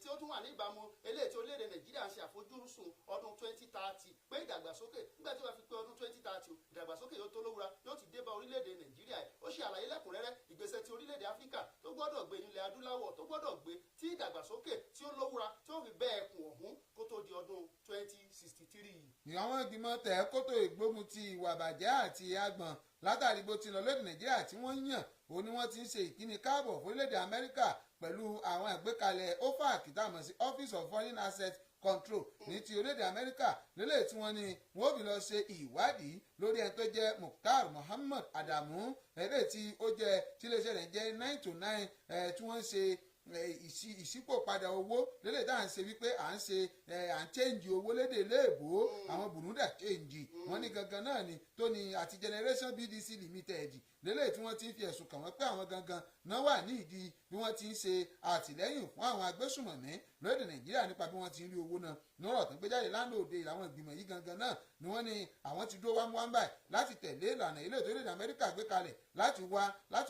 tí ó tún wà ní ìbámu eléyìí tí orílẹ̀-èdè Nàìjíríà ń ṣe àfojúsùn ọdún 2030 pé ìdàgbàsókè nígbà tí wọ́n fi pé ọdún 2030 o, ìdàgbàsókè yóò tó lówura yóò ti dé bá orílẹ̀-èdè Nàìjíríà. Ó ṣe àlàyé lẹ́kùnrẹ́rẹ́ ìgbésẹ̀ tí orílẹ̀-èdè Áfíríkà tó gbọ́dọ̀ gbé nílẹ̀ adúláwọ̀ tó gbọ́dọ̀ gbé tí ìdàgbàsókè tí ó lówura tí ó fi bẹ́ ẹkùn ọ̀hún kó tó di ọdún 2063.
Àwọn ìgbìmọ̀ tẹ̀ kótó ìgbógun ti ìwà bàjẹ́ àti àgbọ̀n látàrí bó ti lọ lóde Nàìjíríà tí wọ́n yàn ó ní wọ́n ti ń ṣe ìkíni káàbọ̀ fórílẹ̀-èdè Amẹ́ríkà pẹ̀lú àwọn àgbékalẹ̀ OFAC tá a mọ̀ sí Office of Foreign Assets Control ní ti orílẹ̀-èdè Amẹ́ríkà lélẹ̀ tí wọ́n ní wọ́n fi lọ ṣe ìwádìí lórí ẹni tó jẹ́ Mukhtar Muhammad Adamu ẹ̀rẹ́ tí ó jẹ́ tí iléeṣẹ́ rẹ̀ jẹ́ 9 to 9 tí wọ́n ń ṣe ìṣípòpadà owó lélẹ̀ tá à ń ṣe wípé à ń ṣe à ń chẹ́ǹjì owó lédè léèbó àwọn Burundi chẹ́ǹjì wọ́n ní gangan náà ni tó ní àti Generation BDC Limited lélẹ̀ tí wọ́n ti ń fi ẹ̀sùn kàn wọ́n pé àwọn gangan náà wà ní ìdí bí wọ́n ti ń ṣe àtìlẹ́yìn fún àwọn agbésùmọ̀mí lórílẹ̀ Nàìjíríà nípa bí wọ́n ti ń rí owó náà lọ́rọ̀ tó ń gbé jáde lánàá òde làwọn ìgbìmọ̀ yìí gangan náà ni wọ́n ní àwọn ti dúró wámúwámú báyìí láti tẹ̀lé ìlànà ilé ètò orílẹ̀-èdè Amẹ́ríkà gbé kalẹ̀ láti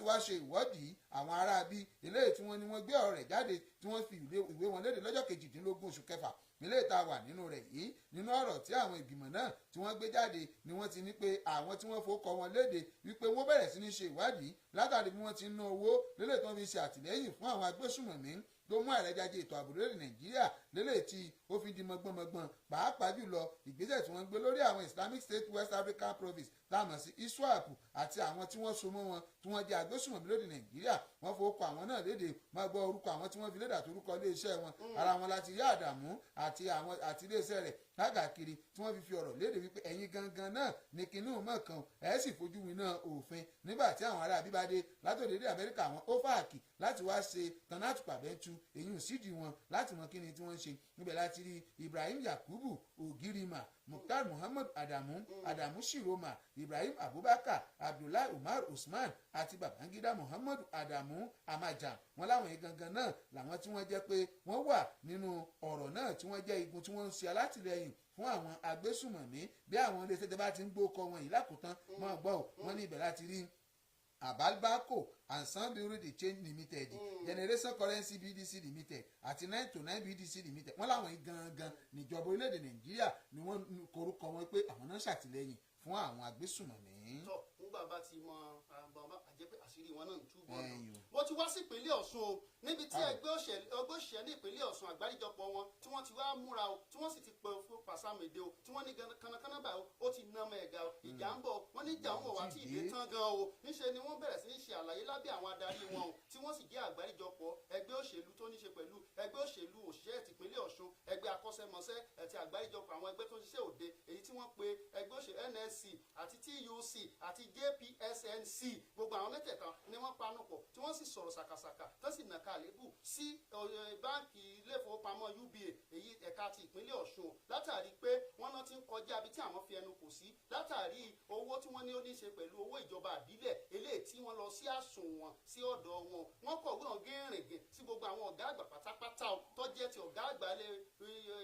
wá ṣe ìwọ́dìí àwọn aráabí ilé tí wọ́n ní wọ́n gbé ọ̀rọ̀ rẹ̀ jáde tí wọ́n fi ìwé wọn léde lọ́jọ́ 18 oṣù kẹfà nílé ìta wà nínú rẹ̀ yìí. Nínú ọ̀rọ̀ tí àwọn ìgbìmọ̀ náà tí wọ́n gbé jáde ni wọ́n ti ní pé àwọn tí wọ́n fowókọ wọn léde wípé wọ́n bẹ̀rẹ̀ sí ní ṣe ìwádìí látàrí bí wọ́n ti ń ná owó lélẹ̀ tí wọ́n fi ṣe àtìlẹ́yìn fún àwọn agbésùmọ̀mí tó mú àrẹ́jáde ètò ààbò lórí Nàìjíríà lélẹ̀ tí ó fi di mọ̀gbọ́nmọ̀gbọ́n pàápàá jùlọ ìgbésẹ̀ tí wọ́n ń gbé lórí àwọn Islamic State West African Province táàmù sí ISWAP àti àwọn tí wọ́n so mọ́ wọn tí wọ́n jẹ́ agbésùmọ̀mí lórí Nàìjíríà. Wọ́n fowókọ àwọn náà léde máa gbọ́ orúkọ àwọn tí wọ́n fi lédà torúkọ iléeṣẹ́ wọn ara wọn láti rí Àdàmú àti àwọn àti iléeṣẹ́ rẹ̀ káàkiri tí wọ́n fi ọ̀rọ̀ léde wípé ẹ̀yin gangan náà ní kinní mọ̀ kan ẹ̀ sì fojú winá òfin nígbà tí àwọn ará bíbádé látòdédé Amẹ́ríkà àwọn OFAC láti wá ṣe tanátùpàbẹ́ntu èyí sídìí wọn láti mọ kíni tí wọ́n ń ṣe. Níbẹ̀ láti rí Ibrahim Yakubu Ogirima, Mukhtar Muhammad Adamu, Adamu Shiroma, Ibrahim Abubakar, Abdullahi Umar Usman àti Babangida Muhammad Adamu Amaja. Wọn láwọn yìí gangan náà làwọn tí wọ́n jẹ́ pé wọ́n wà nínú ọ̀rọ̀ náà tí wọ́n jẹ́ igun tí wọ́n ń ṣe alátìlẹyìn fún àwọn agbésùmọ̀mí bí àwọn iléeṣẹ́ tẹ́ bá ti ń gbókọ wọn yìí lákòótán mọ́ gbọ́ wọn ní ibẹ̀ láti rí Abalbako and San Bureau de Change Limited, Generation Currency BDC Limited àti 9 to 9 BDC Limited. Wọ́n láwọn yìí gangan níjọba orílẹ̀-èdè Nàìjíríà ni wọ́n korúkọ wọn pé àwọn náà ṣàtìlẹ́yìn fún àwọn agbésùmọ̀mí.
Tọ́ nígbà bá ti mọ àjẹ́ pé àṣírí wọn náà ń túbọ̀ lọ. Wọ́n ti wá sí ìpínlẹ̀ Ọ̀ṣun o níbi tí ẹgbẹ́ òṣìṣẹ́ ní ìpínlẹ̀ Ọ̀ṣun àgbáríjọpọ̀ wọn tí wọ́n ti wá múra o tí wọ́n sì ti pẹ́ fún pàṣámẹ́dẹ́ o tí wọ́n ní kánnakánná báyìí o ó ti ná ọmọ ẹ̀ga o ìjà ń bọ̀ wọ́n ní ìjà ń wọ̀ wá tí ìdè tán gan o. Níṣe ni wọ́n bẹ̀rẹ̀ sí ní ṣe àlàyé lábẹ́ àwọn adarí wọn o tí wọ́n sì jẹ́ àgbáríjọpọ̀ ẹgbẹ́ òṣèlú tó ní ṣe pẹ̀lú ẹgbẹ́ òṣèlú òṣìṣẹ́ tìpínlẹ̀ Ọ̀ṣun, ẹgbẹ́ akọ́ṣẹ́mọṣẹ́ àti àgbáríjọpọ̀ àwọn ẹgbẹ́ tó ń ṣiṣẹ́ òde èyí tí wọ́n pe ẹgbẹ́ òṣèlú NSC àti TUC àti JPSNC. Gbogbo àwọn mẹ́tẹ̀ẹ̀ta ni wọ́n panupọ̀ tí wọ́n sì sọ̀rọ̀ sàkàsàkà tó sì nàka àlébù sí báǹkì ilé ìfowópamọ́ UBA èyí ẹ̀ka ti ìpínlẹ̀ Ọ̀ṣun látàrí pé wọ́n náà ti ń kọjá ibi tí àwọn fi ẹnu kò sí látàrí owó tí wọ́n ní ó ní ṣe pẹ̀lú owó ìjọba àbílẹ̀ eléyìí tí wọ́n lọ sí àsùnwọ̀n sí ọ̀dọ̀ wọn. Wọ́n kọ̀wé hàn gẹ́rìngìn sí gbogbo àwọn ọ̀gá àgbà pátápátá tó jẹ́ ti ọ̀gá àgbà ilé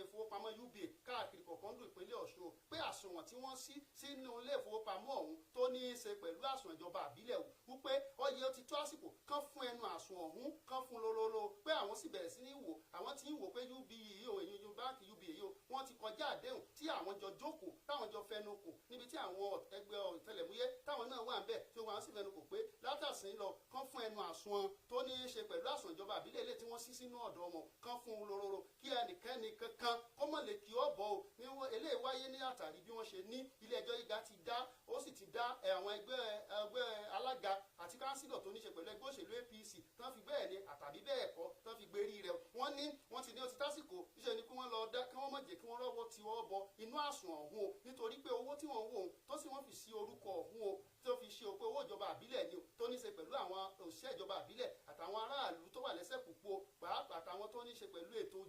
ìfowópamọ́ UBA káàkiri kọ̀ọ̀kan lù ìpínlẹ̀ Ọ̀ṣun pé àsùnwọ̀n tí wọ́n sí sínú ilé ìfowópamọ́ ọ̀hún tó ní í ṣe pẹ̀lú àsùnwọ̀n ìjọba àbílẹ̀ wípé ó yẹ ó ti tó àsìkò kán fún ẹnu àsùnwọ̀n ọ̀hún kán fún lólóló pé àwọn sì bẹ̀rẹ̀ sí ní wò àwọn tí ń wò pé UBA yìí o èyí báńkì UBA yìí o wọ́n ti kọjá àdéhùn tí àwọn jọ jókòó táwọn jọ fẹnu kò níbi tí àwọn ẹgbẹ́ ọ̀tẹlẹ̀múyẹ́ táwọn náà wà ń bẹ̀ tí wọ́n sì fẹnu kò pé látàsín lọ kán fún ẹnu àsùnwọ̀n tó ní í ṣe pẹ̀lú àsùnwọ̀n ìjọba àbílẹ̀ ilé tí wọ́n sí sínú ọ̀dọ̀ wọn kán fún un lóróró kí ẹnikẹ́ni kankan kó mọ̀ lè kí ọ bọ̀ o ní eléyìí wáyé ní àtàrí bí wọ́n ṣe ní ilé ẹjọ́ gíga ti dá ó sì ti dá àwọn ẹgbẹ́ alága àti kánsílọ̀ tó ní ṣe pẹ̀lú ẹgbẹ́ òṣèlú APC tán fi bẹ́ẹ̀ ni àtàbí bẹ́ẹ̀ kọ́ tán fi gbérí rẹ̀ wọ́n ní wọ́n ti ní ó ti tásìkò iṣẹ́ ni kí wọ́n lọ dá kí wọ́n má jẹ́ kí wọ́n rọ́wọ́ tí wọ́n bọ inú àsùnwọ̀n ọ̀hún o nítorí pé owó tí wọ́n ń wò ó tó sì wọ́n fi sí orúkọ ọ̀hún o tó fi ṣe òpé owó ìjọba àbílẹ̀ ni o tó ní ṣe pẹ̀lú àwọn òṣìṣẹ́ ìjọba àbílẹ̀ àtàwọn aráàlú tó wà lẹ́sẹ̀ púpọ̀ pàápàá àtàwọn tó ní ṣe pẹ̀lú ètò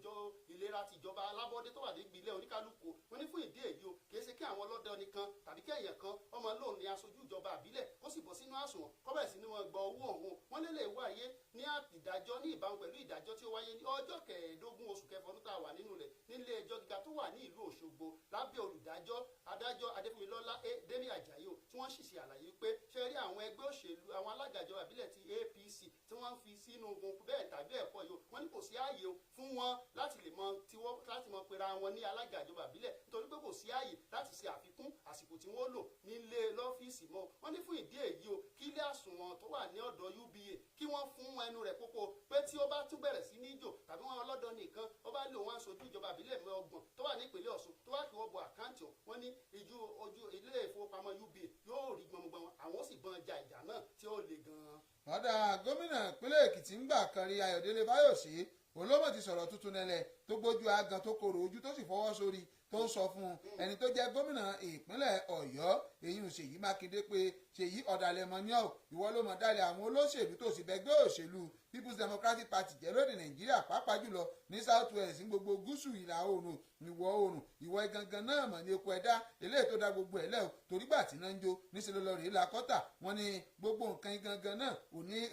ìlera tìjọba alábọ́dé tó wà ní ìgbìlẹ̀ oníkálukú wọn ní fún ìdí èyí o kì í ṣe kí àwọn ọlọ́dẹ nìkan tàbí kí èèyàn kan ọmọ lóun ní aṣojú ìjọba àbílẹ̀ kó sì bọ́ sínú àsùnwọ̀n kó bẹ̀rẹ̀ sí ní wọn gba owó ọ̀hún wọn lè lè wáyé ní ìdájọ́ ní ìbámu pẹ̀lú ìdájọ́ tí ó wáyé ní ọjọ́ kẹẹ̀ẹ́dógún oṣù kẹfà ọdún tá a wà nínú rẹ̀ nílé ẹjọ́ gíga tó wà ní ìlú Òṣogbo lábẹ́ olùdájọ́ adájọ́ Adéfúnmilọ́lá Dèmí Àjàyí o tí wọ́n sì ṣe àlàyé pé ṣe rí àwọn ẹgbẹ́ òṣèlú àwọn alága ìjọba ìbílẹ̀ ti APC tí wọ́n ń fi sínú ogun bẹ́ẹ̀ tàbí ẹ̀kọ́ yìí o wọ́n ní kò sí ààyè o fún wọn láti lè mọ tiwọ́ láti mọ pera wọn ní alága ìjọba ìbílẹ̀ nítorí pé kò sí ààyè láti ṣe àfikún àsìkò tí wọ́n lò nílé lọ́fíìsì mọ́. Wọ́n ní fún ìdí èyí o kí ilé àsùnwọ̀n tó wà ní ọ̀dọ̀ UBA kí wọ́n fún ẹnu rẹ̀ kókó pé tí ó bá tún bẹ̀rẹ̀ sí ní jò tàbí wọn ọlọ́dọ̀ nìkan ó bá lò wọn aṣojú ìjọba ìbílẹ̀ 30 tó wà ní ìpínlẹ̀ Ọ̀ṣun tó wá kí wọ́n bọ àkáǹtì wọn ní ìjú ojú ilé ìfowópamọ́ UBA yóò rí gbọmọgbọmọ àwọn sì bọ́n ja ìjà náà tí ó le gan-an.
Ọ̀dà gómìnà ìpínlẹ̀ Èkìtì ń gbà kan rí Ayọ̀délé Fáyọ̀ṣe olómọ̀ ti sọ̀rọ̀ tuntun nẹlẹ̀ tó gbójú agan tó korò ojú tó sì fọwọ́ sórí tó ń sọ fún ẹni tó jẹ́ gómìnà ìpínlẹ̀ Ọ̀yọ́ èyí ń Ṣèyí Mákindé pé Ṣèyí ọ̀dàlẹ̀ mọ̀ ní ọ̀ ìwọ ló mọ̀ dálẹ̀ àwọn olóṣèlú tó sì bẹ́gbẹ́ òṣèlú People's Democratic Party jẹ́ lóde Nàìjíríà pàápàá jùlọ ní South West ní gbogbo gúúsù ìlà oòrùn ìwọ̀ oòrùn ìwọ̀ gangan náà mọ̀ ní epo ẹ̀dá eléyìí tó da gbogbo ẹ̀ lẹ́ o torí gbà tí náà ń jó níṣẹ́ ló lọ rèé la kọ́tà wọ́n ní gbogbo nǹkan gangan náà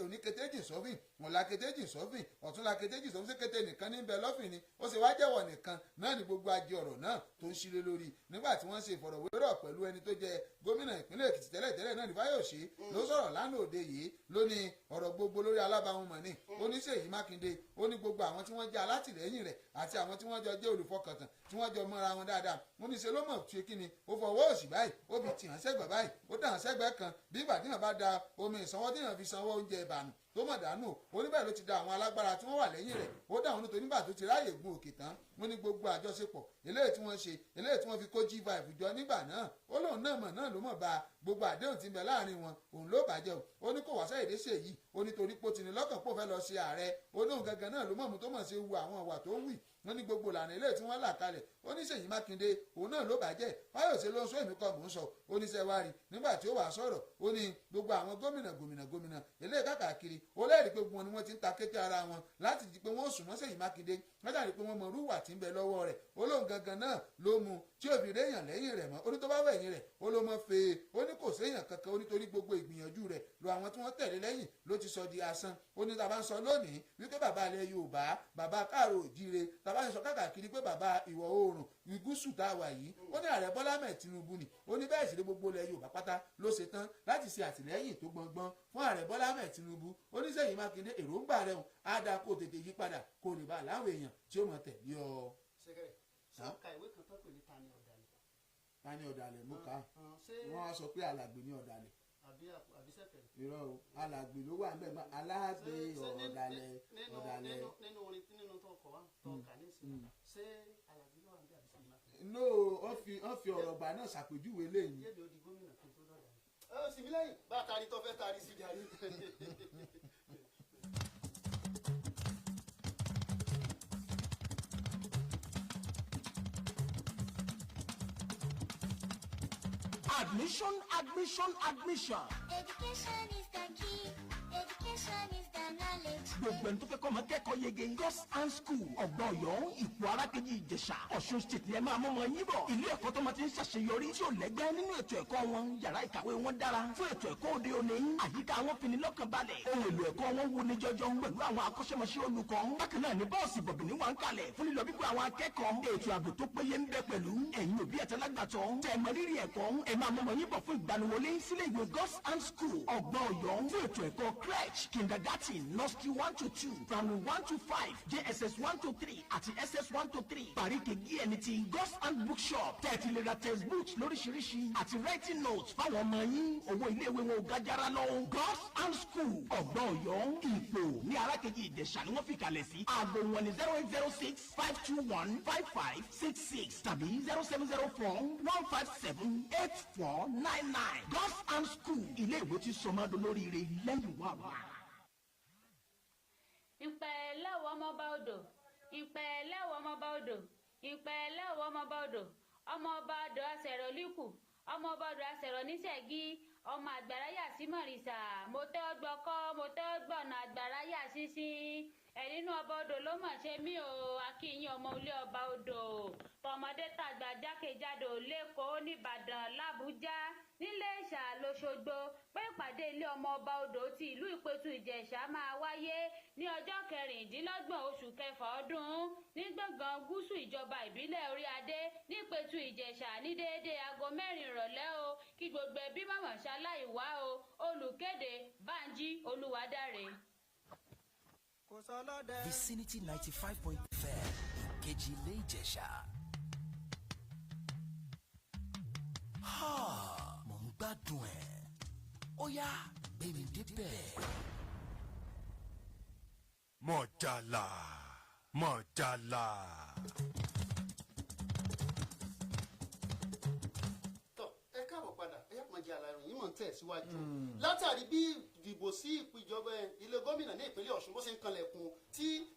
òní kétéjì sọ́fìn ọ̀la kétéjì sọ́fìn ọ̀túnla kétéjì sọ́fìn sékété nìkan ní bẹ lọ́fìn ni ó sì wá jẹ́wọ́ nìkan náà ní gbogbo ajé ọ̀rọ̀ náà tó ń ṣílé lórí nígbà tí wọ́n ṣe ìfọ̀rọ̀wérọ̀ pẹ̀lú ẹni tó jẹ́ gómìnà ìpínlẹ̀ Èkìtì tẹ́lẹ̀tẹ́lẹ̀ náà ní Fáyọ̀ṣe ló sọ̀rọ̀ lánàá òde yìí ló ní ọ̀rọ̀ gbogbo lórí alábàáhùn mọ̀ ní oníṣèyí Mákindé ó ní gbogbo àwọn tí wọ́n jẹ́ alátìlẹ́yìn rẹ̀ àti àwọn tí wọ́n jọ jẹ́ olùfọkàntàn tí wọ́n jọ mọ́ra wọn dáadáa wọ́n ní ṣe ló mọ̀ ṣe kí ni ó fọwọ́ òsì báyìí ó fi tì hàn sẹ́gbẹ̀ báyìí ó dà hàn sẹ́gbẹ̀ kan bí ìgbà tí yàn bá da omi ìsanwó tí yàn fi sanwó oúnjẹ ìbànú tó mọ̀ dànù oníbẹ̀ ló ti da àwọn alágbára tí wọ́n wà lẹ́yìn rẹ̀ ó dà wọn nítorí nígbà tó ti ráàyè gun òkè tán wọ́n ní gbogbo àjọṣepọ̀ eléyìí tí wọ́n ṣe eléyìí tí wọ́n fi kó G5 jọ nígbà náà ó lóun náà mọ̀ náà ló mọ̀ bá gbogbo àdéhùn tí ń bẹ láàrin wọn òun ló bàjẹ́ o ó ní kò wá sáyèdè ṣe yìí ó ní torí pé ó ti ní lọ́kàn pò fẹ́ lọ ṣe ààrẹ ó lóun gangan náà ló mọ̀ mú tó mọ̀ ṣe wu àwọn ìwà tó ń wì wọ́n ní gbogbo ìlànà ilé tí wọ́n là kalẹ̀ ó ní Ṣèyí Mákindé òun náà ló bàjẹ́ Fáyọ̀ṣe ló ń sọ èmi kọ́ mò ń sọ ó ní sẹ́wárì nígbà tí ó wàá sọ̀rọ̀ ó ní gbogbo àwọn gómìnà gómìnà gómìnà ilé káàkiri ó lẹ́rìí pé gbogbo wọn ni wọ́n ti ń ta kété ara wọn láti di pé wọ́n sùn mọ́ Ṣèyí Mákindé látàrí pé wọ́n mọ irú ìwà tí ń bẹ lọ́wọ́ rẹ̀ ó lóun gangan náà ló mú tí òbí réèyàn lẹ́yìn rẹ̀ mọ́ ó ní tó bá wẹ̀yìn rẹ̀ ó ló mọ́ fèé ó ní kò séèyàn kankan ó nítorí gbogbo ìgbìyànjú rẹ̀ lo àwọn tí wọ́n tẹ̀lé lẹ́yìn ló ti sọ di asán ó ní tàbá ń sọ lónìí wípé bàbá ilẹ̀ Yorùbá bàbá káàró òjíire tàbá ń sọ káàkiri pé bàbá ìwọ̀ oòrùn ìgúsù tá a wà yìí ó ní ààrẹ Bọ́lá Ahmed Tinubu ni ó ní bẹ́ẹ̀ sì ni gbogbo ilẹ̀ Yorùbá pátá ló ṣe tán láti ṣe àtìlẹ́yìn tó gbọngbọn fún ààrẹ Bọ́lá Ahmed Tinubu ó ní Ṣèyí Mákindé èròǹgbà rẹ̀ á dáa kó tètè yí padà kó lè bá láwọn èèyàn tí ó mọ̀ tẹ̀lé ọ.
Ṣẹ̀kẹ̀rẹ̀ ṣé o ka ìwé kan tó pè ní Tani Ọ̀dàlẹ̀?
Tani Ọ̀dàlẹ̀ mú ká wọ́n á sọ pé alàgbé ní ọ̀dàlẹ̀.
Àbí Ṣẹ̀kẹ̀rẹ̀.
Irọ́ o alàgbé ló wà níbẹ̀ mọ́ alágbé ọ̀dàlẹ̀ ọ̀dàlẹ̀.
Nínú orin nínú tó kọ wá tó kà nísìnyí ṣé alàgbé ló wà níbẹ̀ àbí Ṣèyí Mákindé?
No, wọ́n fi ọ̀rọ̀ gbà náà ṣàpèjúwe lẹ́yìn.
Yéèdè ó di gómìnà kí n tó dọ̀dà. Ẹ ó sì mí lẹ́yìn bá a tari tó fẹ́ tari sí jàre.
Admission, admission, admission.
Education is the key. Education is the knowledge.
Gbogbo ẹni tó fẹ́ kọ́ ọmọ kẹ́kọ̀ọ́ yege, God's Hand School, Ọ̀gbọ́n Ọ̀yọ́, Ìpò Arákejì, Ìjẹ̀ṣà, Ọ̀ṣun State ni ẹ máa mú ọmọ yín bọ̀. Ilé ẹ̀kọ́ tó máa ti ń ṣàṣeyọrí tí ò lẹ́gbẹ́ nínú ètò ẹ̀kọ́ wọn, yàrá ìkàwé wọn dára fún ètò ẹ̀kọ́ òde òní, àyíká wọn fini lọ́kàn balẹ̀, ohun èlò ẹ̀kọ́ wọn wuni jọjọ pẹ̀lú àwọn akọ́ṣẹ́mọṣẹ́ olùkọ́. Bákan náà ni bọ́ọ̀sì bọ̀bìnrin wà ń kalẹ̀ fún lílọ bíbọ̀ àwọn akẹ́kọ̀ọ́. Ètò ààbò tó péye ń bẹ pẹ̀lú. Ẹ̀yin òbí àtàlágbàtọ́ tẹ́ ẹ mọ rírì ẹ̀kọ́, ẹ máa mú ọmọ yín bọ̀ fún ìgbaniwọlé sílé ìwé God's Hand School, Ọ̀gbọ́n Ọ̀yọ́, fún ètò ẹ̀kọ́ crèche, kindergarten, nursery 1 to 2, primary 1 to 5, JSS 1 to 3 àti SS 1 to 3. Paríkè gíẹ̀ni ti God's Hand Bookshop tẹ́ẹ̀tì lè ra textbooks lóríṣiríṣi àti writing notes fáwọn ọmọ yín. Owó iléèwé wọn ò gájára lọ. God's Hand School, Ọ̀gbọ́n Ọ̀yọ́, Ìpò ní Arákejì, Ìjẹ̀ṣà ni wọ́n fi kalẹ̀ sí. Aago wọn ni 08065215566 tàbí 07041578499. God's Hand School, ilé ìwé tí sọmọdún lóríire lẹ́yìn wàhálà.
Ìpẹ́ lẹ́wọ̀ ọmọọba odò, ìpẹ́ lẹ́wọ̀ ọmọọba odò, ìpẹ́ lẹ́wọ̀ ọmọọba odò, ọmọọba odò àṣẹrọ líkù, ọmọọba odò àṣẹrọ níṣẹ́gi, ọmọ àgbàrá yà sí mọ̀rìṣà. Mo tẹ́ ọ gbọ́kọ́, mo tẹ́ ọ gbọ̀nà, àgbàrá yà sísìn ẹ̀ nínú ọba odò ló mọ̀ ṣe mí o. Akínyìn ọmọ ilé ọba odò, tọmọdé tàgbà, jákèjádò lẹ́kọ̀ọ́, nìbàdàn, làbújá, nílé Ìṣà, lọ́ṣogbo, pé ìpàdé ilé ọmọ ọba odò ti ìlú Ìpẹ̀tù Ìjẹ̀ṣà máa wáyé ní ọjọ́ 26 oṣù kẹfà ọdún ní gbọ̀ngàn gúúsù ìjọba ìbílẹ̀ Orí Adé nípẹ̀tù Ìjẹ̀ṣà ní déédéé aago 4 ìrọ̀lẹ́ o. Kí gbogbo ẹbí mọ̀mọ́ ṣaláì wá o. Olùkéde, Bánjí Olúwadáre.
Kò sọlọ́dẹ.
Vicinity 95.5, ìkejì ilé Ìjẹ̀ṣà. Ha! Mò ń gbádùn ẹ̀. Ó yá, gbé mi débẹ̀.
Mọ̀jàlá, mọ̀jàlá.
Tọ, ẹ káàbọ̀ padà. Ẹ yàtọ̀ jẹ́ àlàyé yìí mọ̀ ń tẹ̀ síwájú látàrí bí ìdìbò sí ìjọba ilé gómìnà ní ìpínlẹ̀ Ọ̀ṣun bó ṣe ń kanlẹ̀kùn, tí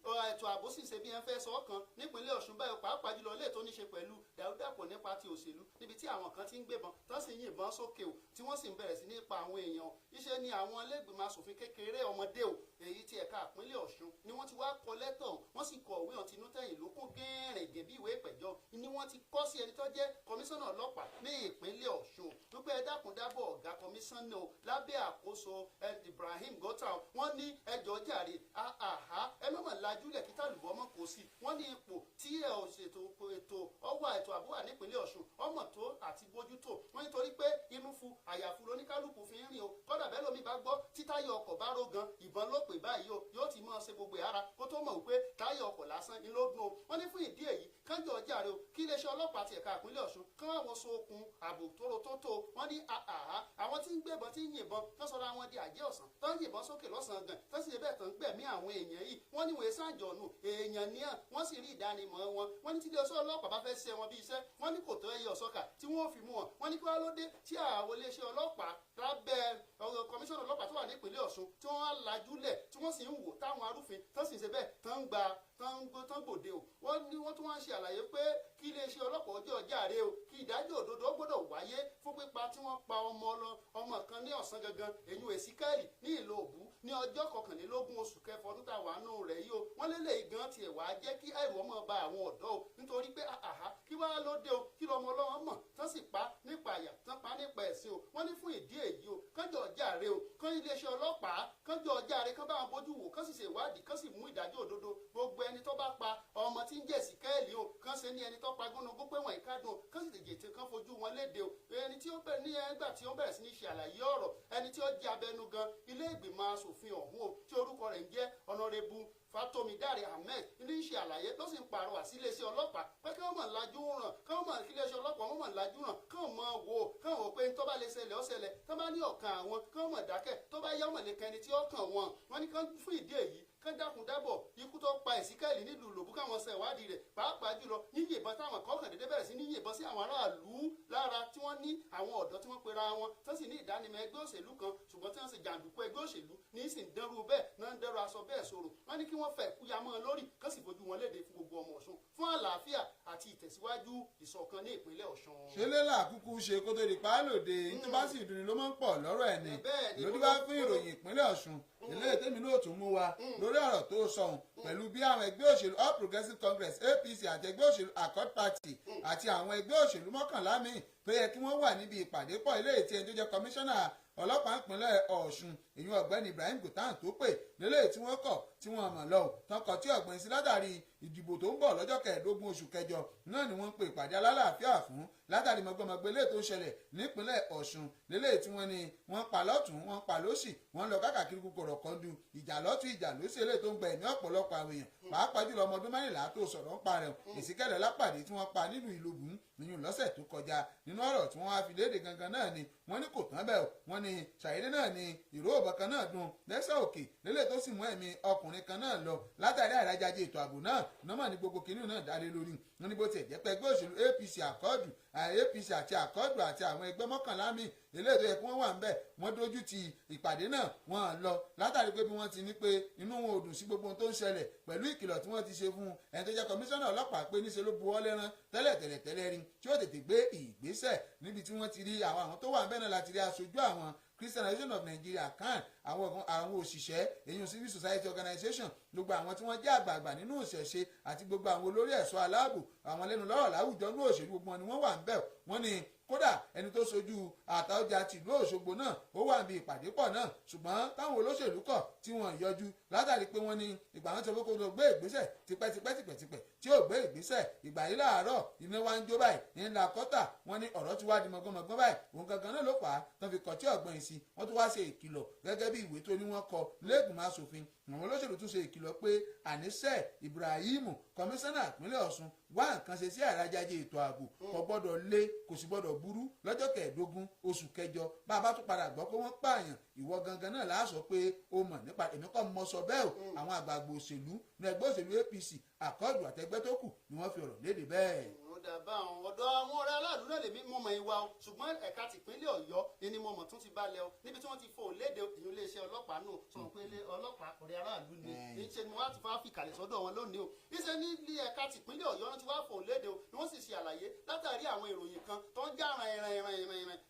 ètò ààbò sì ṣe bí ẹ ń fẹ́ sọ kan nípínlẹ̀ Ọ̀ṣun báyìí, pàápàá jùlọ ilé tó ní ṣe pẹ̀lú dàrúdàpọ̀ nípa ti òṣèlú, níbi tí àwọn kan ti ń gbébọn tó sì ń yìnbọn sókè o, tí wọ́n sì ń bẹ̀rẹ̀ sí ní pa àwọn èèyàn. Iṣẹ́ ni àwọn ẹlẹ́gbẹ̀mọ asòfin kékeré ọmọdé o, èyí tí ẹ̀ka ìpínlẹ̀ Ọ̀ṣun ni wọ́n ti wá kọ lẹ́tọ̀, wọ́n sì kọ òwe ọ̀tí inú tẹ̀yìn ló kún gẹ́rẹ̀gẹ̀ bí ìwé ìpẹ̀jọ́ ni wọ́n ti kọ́ sí ẹni tó jẹ́ kọmíṣánná ọlọ́pàá ní ìpínlẹ̀ Ọ̀ṣun, wípé ẹ dákun dábọ̀, ọ̀gá kọmíṣánná o, lábẹ́ àkóso Ibrahim Gota, wọ́n ní ẹjọ́ jàre, àhá, ẹ mọ̀mọ́ lajúlẹ̀ kí tàlùbọ́ mọ̀ kó sí. Wọ́n ní ipò tí ẹ ò ṣètò ètò ọwọ́ ètò àbúwà nípínlẹ̀ Ọ̀ṣun ọmọ tó àti bójútó. Wọ́n nítorí pé inú fu àyàfu lóníkálùkù fi ń rìn o. Kọ́dà bẹ́ẹ̀ lómi bá gbọ́ tí táyà ọkọ̀ bá ró gan, ìbọn ló pè báyìí o, yóò ti mọ̀ ṣe gbogbo ẹ̀ ara kó tó mọ̀ wípé táyà ọkọ̀ lásán ńlógún o. Wọ́n ní fún ìdí èyí, kánjọ jàre o, kí iléeṣẹ́ ọlọ́pàá ti ẹ̀ka ìpínlẹ̀ Ọ̀ṣun kán àwọn so okùn ààbò tóró tó tó. Wọ́n ní àhá, àwọn tí ń gbébọn, tí ń yìnbọn, tó sọra wọn di àjẹ́ ọ̀sán, tó ń yìnbọn sókè lọ́sàn-án gan, tó sì ṣe bẹ́ẹ̀ tó ń gbẹ̀mí àwọn èèyàn yìí, wọ́n ní wọ́n sàǹjọ̀nù èèyàn ní à wọ́n sì rí ìdánimọ̀ wọn. Wọ́n ní tí iléeṣẹ́ ọlọ́pàá bá fẹ́ ṣe wọn bí iṣẹ́, wọ́n ní kò tó ẹyẹ ọ̀sọ́kà tí wọ́n fi mú wọn. Wọ́n ní kí wọ́n ló dé tí àwọn iléeṣẹ́ ọlọ́pàá lábẹ́ kọmíṣánná ọlọ́pàá tó wà nípìnlẹ̀ Ọ̀ṣun tí wọ́n á lajúlẹ̀, tí wọ́n sì ń wò táwọn arúfin tó sì ń ṣe bẹ́ẹ̀ tó ń gba tó ń gbòde o. Wọ́n ní wọ́n tún wá ń ṣe àlàyé pé kí iléeṣẹ́ ọlọ́pàá ọjọ́ jàre o, kí ìdájọ́ òdodo gbọ́dọ̀ wáyé fún pípa tí wọ́n pa ọmọ ọmọ kan ní ọ̀sán gangan, èyí Èsíkẹ́lì, ní ìlú Òbú ní ọjọ́ 21 oṣù kẹfọ ọdún tá a wà nù rẹ̀ yìí o. Wọ́n lélẹ̀ gan tiẹ̀ wá jẹ́ kí ẹ̀rù ọmọ ba àwọn ọ̀dọ́ o, nítorí pé àhá, kí wàá ló dé o? Kí lọmọ ọlọ́wọ́ mọ̀ tán sì pa nípa àyà, tán pa nípa ẹ̀sìn o? Wọ́n ní fún ìdí èyí o, kánjọ jàre o, kán iléeṣẹ́ ọlọ́pàá kánjọ jàre, kán bá wọn bójú wò, kán sì ṣe ìwádìí, kán sì mú ìdájọ́ òdodo gbogbo ẹni tó bá pa ọmọ tí ń jẹ́ Èsíkẹ́lì o. Kán ṣe ní ẹni tó pa gúnugún pé wọ́n ìkádùn, kán sì tètè kán fojú wọn léde o. Ẹni tí ó bẹ̀rẹ̀ ní ẹgbà tí ó bẹ̀rẹ̀ sí ní ṣe àlàyé ọ̀rọ̀, ẹni tí ó jẹ́ abẹnugan ilé ìgbìmọ̀ asòfin ọ̀hún o, tí orúkọ rẹ̀ ń jẹ́ Ọ̀nàrẹ́bù Fatomidare Ahmed, ní ṣe àlàyé tó sì ń pàrọwà sí iléeṣẹ́ ọlọ́pàá pé kí wọ́n mọ̀ lajú ràn, kí wọ́n mọ̀ kí iléeṣẹ́ ọlọ́pàá wọ́n mọ̀ lajú ràn, kí wọ́n mọ̀ wò, kí wọ́n wò pé tó bá lè ṣẹlẹ̀ ó ṣẹlẹ̀, tó bá ní ọ̀kan àwọn kí wọ́n mọ̀ dákẹ́, tó bá yá ọmọ lè kan ẹni tí ó kàn wọ́n. Wọ́n ní kán fún ìdí èyí, kán dákun dábọ̀, ikú tó pa Èsíkẹ́lì nílùú Lòbú, káwọn ṣe ìwádìí rẹ̀, pàápàá jùlọ yíyìnbọn táwọn kọkàn dédé bẹ̀rẹ̀ sí ní yìnbọn sí àwọn aráàlú lára, tí wọ́n ní àwọn ọ̀dọ́ tí wọ́n pera wọn tó sì ní ìdánimọ̀ ẹgbẹ́ òṣèlú kan, ṣùgbọ́n Ṣùgbọ́n tí wọ́n ṣe jàǹdùkú ẹgbẹ́ òṣèlú ní sì ń dẹ́rù bẹ́ẹ̀ náà ń dẹ́rù aṣọ bẹ́ẹ̀ sọ̀rọ̀. Wọ́n ní kí wọ́n fẹ́ kúya mọ́ lórí kán sì fojú wọn léde fún gbogbo ọmọ Ọ̀ṣun fún àlàáfíà àti ìtẹ̀síwájú ìṣọ̀kan ní ìpínlẹ̀ Ọ̀ṣun.
Ṣe lélà kúkú ṣe kó tó di pálòde ní tó bá sì dùn ní ló máa ń pọ̀ lọ́rọ̀ ẹ̀ ni lórí wá fún ìròyìn ìpínlẹ̀ Ọ̀ṣun ilé tèmi náà tún mú wa lórí ọ̀rọ̀ tó sọ̀hún pẹ̀lú bí àwọn ẹgbẹ́ òṣèlú All Progressives Congress APC àti ẹgbẹ́ òṣèlú Accord Party àti àwọn ẹgbẹ́ òṣèlú 11 míì tó yẹ kí wọ́n wà níbi ìpàdé pọ̀ ilé ìtì ẹni tó jẹ́ kọmíṣánná ọlọ́pàá ìpínlẹ̀ Ọ̀ṣun èyí ọ̀gbẹ́ni Ibrahim Gutan tó pè lélẹ̀ tí wọ́n kọ̀ tí wọ́n mọ̀ lọ tán kọ̀ tí ọ̀gbìn sí látàrí ìdìbò tó ń bọ̀ lọ́jọ́ 15 oṣù kẹjọ náà ni wọ́n ń pe ìpàdé alálàáfíà fún látàrí mọ̀gbọ́mọ̀gbẹ́ lè tó ń ṣẹlẹ̀ nípínlẹ̀ Ọ̀ṣun lélẹ̀ tí wọ́n ní wọ́n pa lọ́tún wọ́n pa lósì wọ́n lọ káàkiri kòkòrò kan du ìjà lọ́tún ìjà lósì eléyìí tó ń gba ẹ̀mí ọ̀pọ̀lọpọ̀ àwọn èèyàn pàápàá jùlọ ọmọ ọdún 14 tó sọ̀rọ̀ ń pa rẹ̀ Èsìkẹ́lẹ̀ lápàdé tí wọ́n pa nílùú Ìlóbù nínú lọ́sẹ̀ tó kọjá. Nínú ọ̀rọ̀ tí wọ́n wá fi léde gangan náà ni wọ́n ní kò tán bẹ́ẹ̀ o, wọ́n ní ṣàyédé náà ni ìró òbọ̀ kan náà dùn lẹ́sẹ̀ òkè lélẹ̀ tó sì mú ẹ̀mí ọkùnrin kan náà lọ látàrí àìrájáde ètò ààbò náà nọ́mọ̀ ní gbogbo kìnìún náà dálé lórí. Wọ́n ní bó tiẹ̀ jẹ́ pé ẹgbẹ́ òṣèlú APC àkọ́ọ̀dù APC àti àkọ́ọ̀dù àti àwọn ẹgbẹ́ 11 míì eléyìí tó yẹ kí wọ́n wà ń bẹ̀ wọ́n dójú ti ìpàdé náà wọ́n lọ látàrí pé bí wọ́n ti ní pé inú wọn ò dùn sí gbogbo ohun tó ń ṣẹlẹ̀ pẹ̀lú ìkìlọ̀ tí wọ́n ti ṣe fún ẹni tó jẹ́ kọmíṣánná ọlọ́pàá pé níṣe ló buwọ́ lẹ́rán tẹ́lẹ̀ tẹ́lẹ̀ tẹ́lẹ̀ rí tí ó tètè gbé ìgbésẹ̀ níbi tí wọ́n ti rí àwọn tó wà ń bẹ̀ náà láti rí aṣojú àwọn Christian Association of Nigeria CAN àwọn òṣìṣẹ́ èyí Civil Society Organization gbogbo àwọn tí wọ́n jẹ́ àgbààgbà nínú ìṣẹ̀ṣe àti gbogbo àwọn olórí ẹ̀ṣọ́ aláàbò àwọn lẹ́nu lọ́rọ̀ láwùjọ ní òṣèlú gbogbo wọn ni wọ́n wà ń bẹ̀. Wọ́n ní kódà ẹni tó sojú Àtaọ́jà tìlú Òṣogbo náà ó wà níbi ìpàdé pọ̀ náà ṣùgbọ́n táwọn olóṣèlú kọ̀ tí wọ́n yọjú látàrí pé wọ́n ní ìgbà wọn sọ pé kó lọ gbé ìgbésẹ̀ tipẹ́tipẹ́tipẹ́tipẹ́ tí ò gbé ìgbésẹ̀ ìgbà yìí láàárọ̀ iná wa ń jó báyìí ní ńlá kọ́tà wọ́n ní ọ̀rọ̀ ti wá di mọ̀gbọ́nmọ̀gbọ́n báyìí òun gangan náà ló fà á tán fi kọ̀ tí ọ̀gbọ́n yìí sí. Wọ́n tún wá ṣe ìkìlọ̀ gẹ́gẹ́ bí ìwé tó ní wọ́n kọ lẹ́gbìmọ̀ asòfin àwọn olóṣèlú tún ṣe ìkìlọ̀ pé àníṣe Ibrahim kọmíṣánná ìpínlẹ̀ Ọ̀ṣun wá nǹkan ṣe sí àìrájáde ètò ààbò kò gbọ́dọ̀ lé kò sì gbọ́dọ̀ burú lọ́jọ́ 15 oṣù kẹjọ bá a bá tún padà gbọ́ pé wọ́n pààyàn ìwọ gangan náà láà sọ pé o mọ̀ nípa èmi kọ́ mọ sọ bẹ́ẹ̀ o. Àwọn àgbààgbà òṣèlú ní ẹgbẹ́ òṣèlú APC àkọọ́dù àtẹgbẹ́ tó kù ni wọ́n fi ọ̀rọ̀ léde bẹ́ẹ̀.
Dàbá àwọn ọ̀dọ́ àwọn ọ̀rẹ́ aláàlú náà lèmi mọ̀ mọ̀ ìwà o ṣùgbọ́n ẹ̀ka tìpínlẹ̀ Ọ̀yọ́ ni mo mọ̀ tún ti balẹ̀ o níbi tí wọ́n ti fò léde ìyún iléeṣẹ́ ọlọ́pàá nù sọ̀rọ̀ pé ilé ọlọ́pàá ọ̀rẹ́ aráàlú ni níṣẹ́ ni wọ́n á ti fà fìkàlẹ̀ sọ́dọ̀ wọn lónìí o. Níṣẹ́ ní ilé ẹ̀ka tìpínlẹ̀ Ọ̀yọ́ wọn ti wá fò léde o ni wọ́n sì ṣe àlàyé látàrí àwọn ìròyìn kan tó ń já ràn